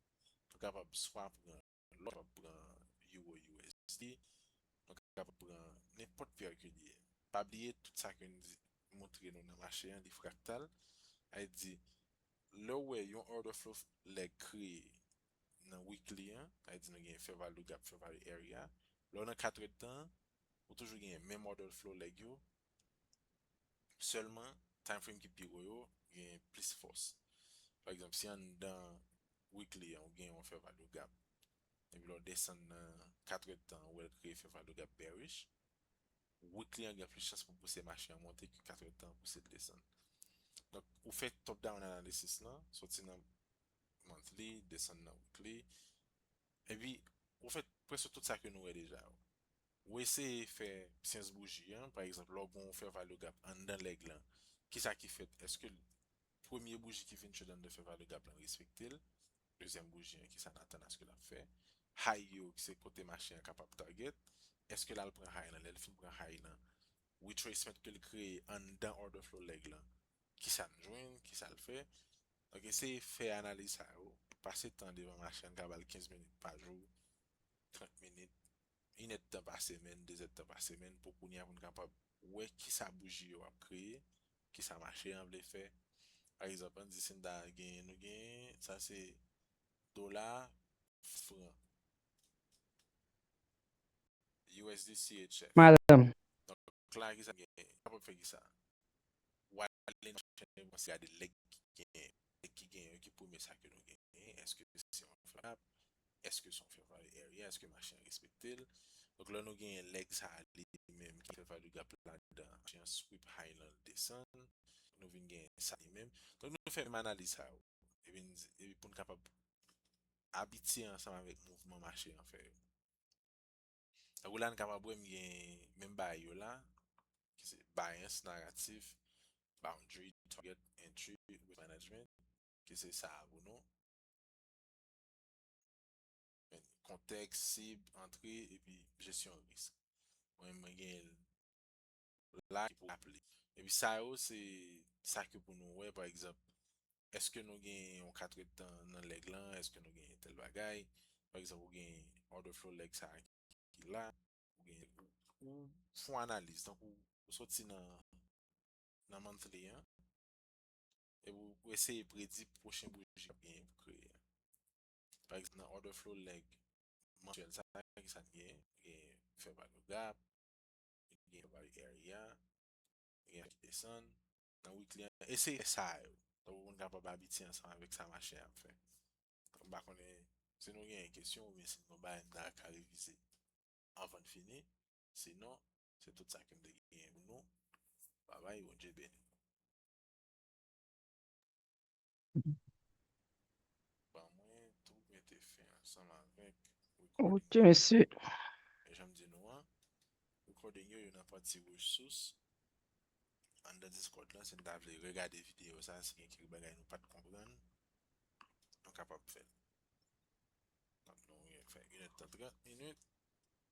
Nou kapab swa pran lòt, kapab pran Euro U S D, nou kapab pran nenpòt pair ke li ye. Pa bliye tout sa ke n di, montre nou nan mache an, li fraktal. Sa vle di, lè w wè yon order flow leg kreye nan weekly an, sa vle di nou gen fair value gap, fair value area. Lè w nan kat èdtan, ou toujou gen menm order flow leg yo, sèlman time frame ki pi wo yo gen plis fòs. Pa egzanp, si anndan weekly an ou gen yon fair value gap, epi lè w desann nan kat èdtan ou wè l kreye fair value gap bearish, weekly an gen plis chans pou pouse mache an monte ke kat èdtan an pouse l desann. Donk, ou fè top down analysis lan, soti nan monthly, desann nan weekly, epi ou fè prèske tout sa ke nou wè deja yo. Ou eseye fè syans bouji an, pa egzanp, lè w gen yon fair value gap anndan leg lan, kisa ki fèt? Èske premye bouji ki fin trade anndan fair value gap lan respekte l? Dezyèm bouji an, kisa n atann aske l ap fè? High yo, se kote mache an kapab target. Èske l al pran high lan? Lè l fin pran high lan, retracement ke l kreye anndan order flow leg lan, kisa n jwenn, kisa l fè? Donk, eseye fè analiz sa yo. Pase tan devan mache an, n ka ba l kenz minit pa jou, trant minit, inèdtan pa semèn, dezèdtan pa semèn, pou kounye a pou n kapab wè kisa bouji yo ap kreye, kisa mache an vle fè. Pa egzanp, ann di si n ta genyen, nou genyen, sa se dola, fran, U S D C H F. Madanm. Donk la, kisa n genyen? Kapab fè kisa? W ale nan chèn, w kòmanse gade leg ki genyen, leg ki genyen yo, ki premye sa ke nou genyen, èske se yon fair gap, èske se yon fair value area, èske mache an respekte l? Donk, lè nou genyen leg sa a li menm ki fair value gap ladan, mache an sweep high lan, l desann, nou vin genyen sa li menm. Donk, nou fè menm analiz sa yo. Epi, n di, epi pou n kapab abitye ansanm avèk mouvman mache an fè yo. Donk, la, n kapab wè m gen menm bagay yo la, ki se bias, naratif, boundary, target, entry, risk management, ki se sa a pou nou. Kontèks, sib, antre, epi jesyon risk. Mwen, mwen gen la ki pou aple. Epi sa yo, se sa ke pou nou wè, pa egzanp, èske nou gen yon kat èdtan nan leg lan, èske nou gen tèl bagay, pa egzanp, ou gen order flow leg sa a ki la, ou gen, ou, ou fè yon analiz, tankou ou soti nan, nan monthly an, epi ou eseye predi pwochen bouji k ap genyen pou kreye a. Pa egzanp, nan order flow leg mansyèl sa, kisa n gen? Gen fair value gap, gen fair value area, gen ki desann. Nan weekly an, eseye fè sa yo. Donk, pou n kapab abitye ansanm avèk sa mache an ap fè. M pa konnen si nou gen kesyon oubyen si nou bagay n ta ka revize anvan n fini. Sinon, se tout sa ke m te genyen pou nou. Babay, Bondye beni nou. Ban mwen tou mete fen ansanm avèk recording. Ok, mesye. E jan m di nou an, recording yo, yo nan pati resous. Anndan Discord lan, si n ta vle regade videyo sa, si gen kèk bagay nou pa t konprann, nou kapab fè l. Donk, nou fè inèdtan trant minit.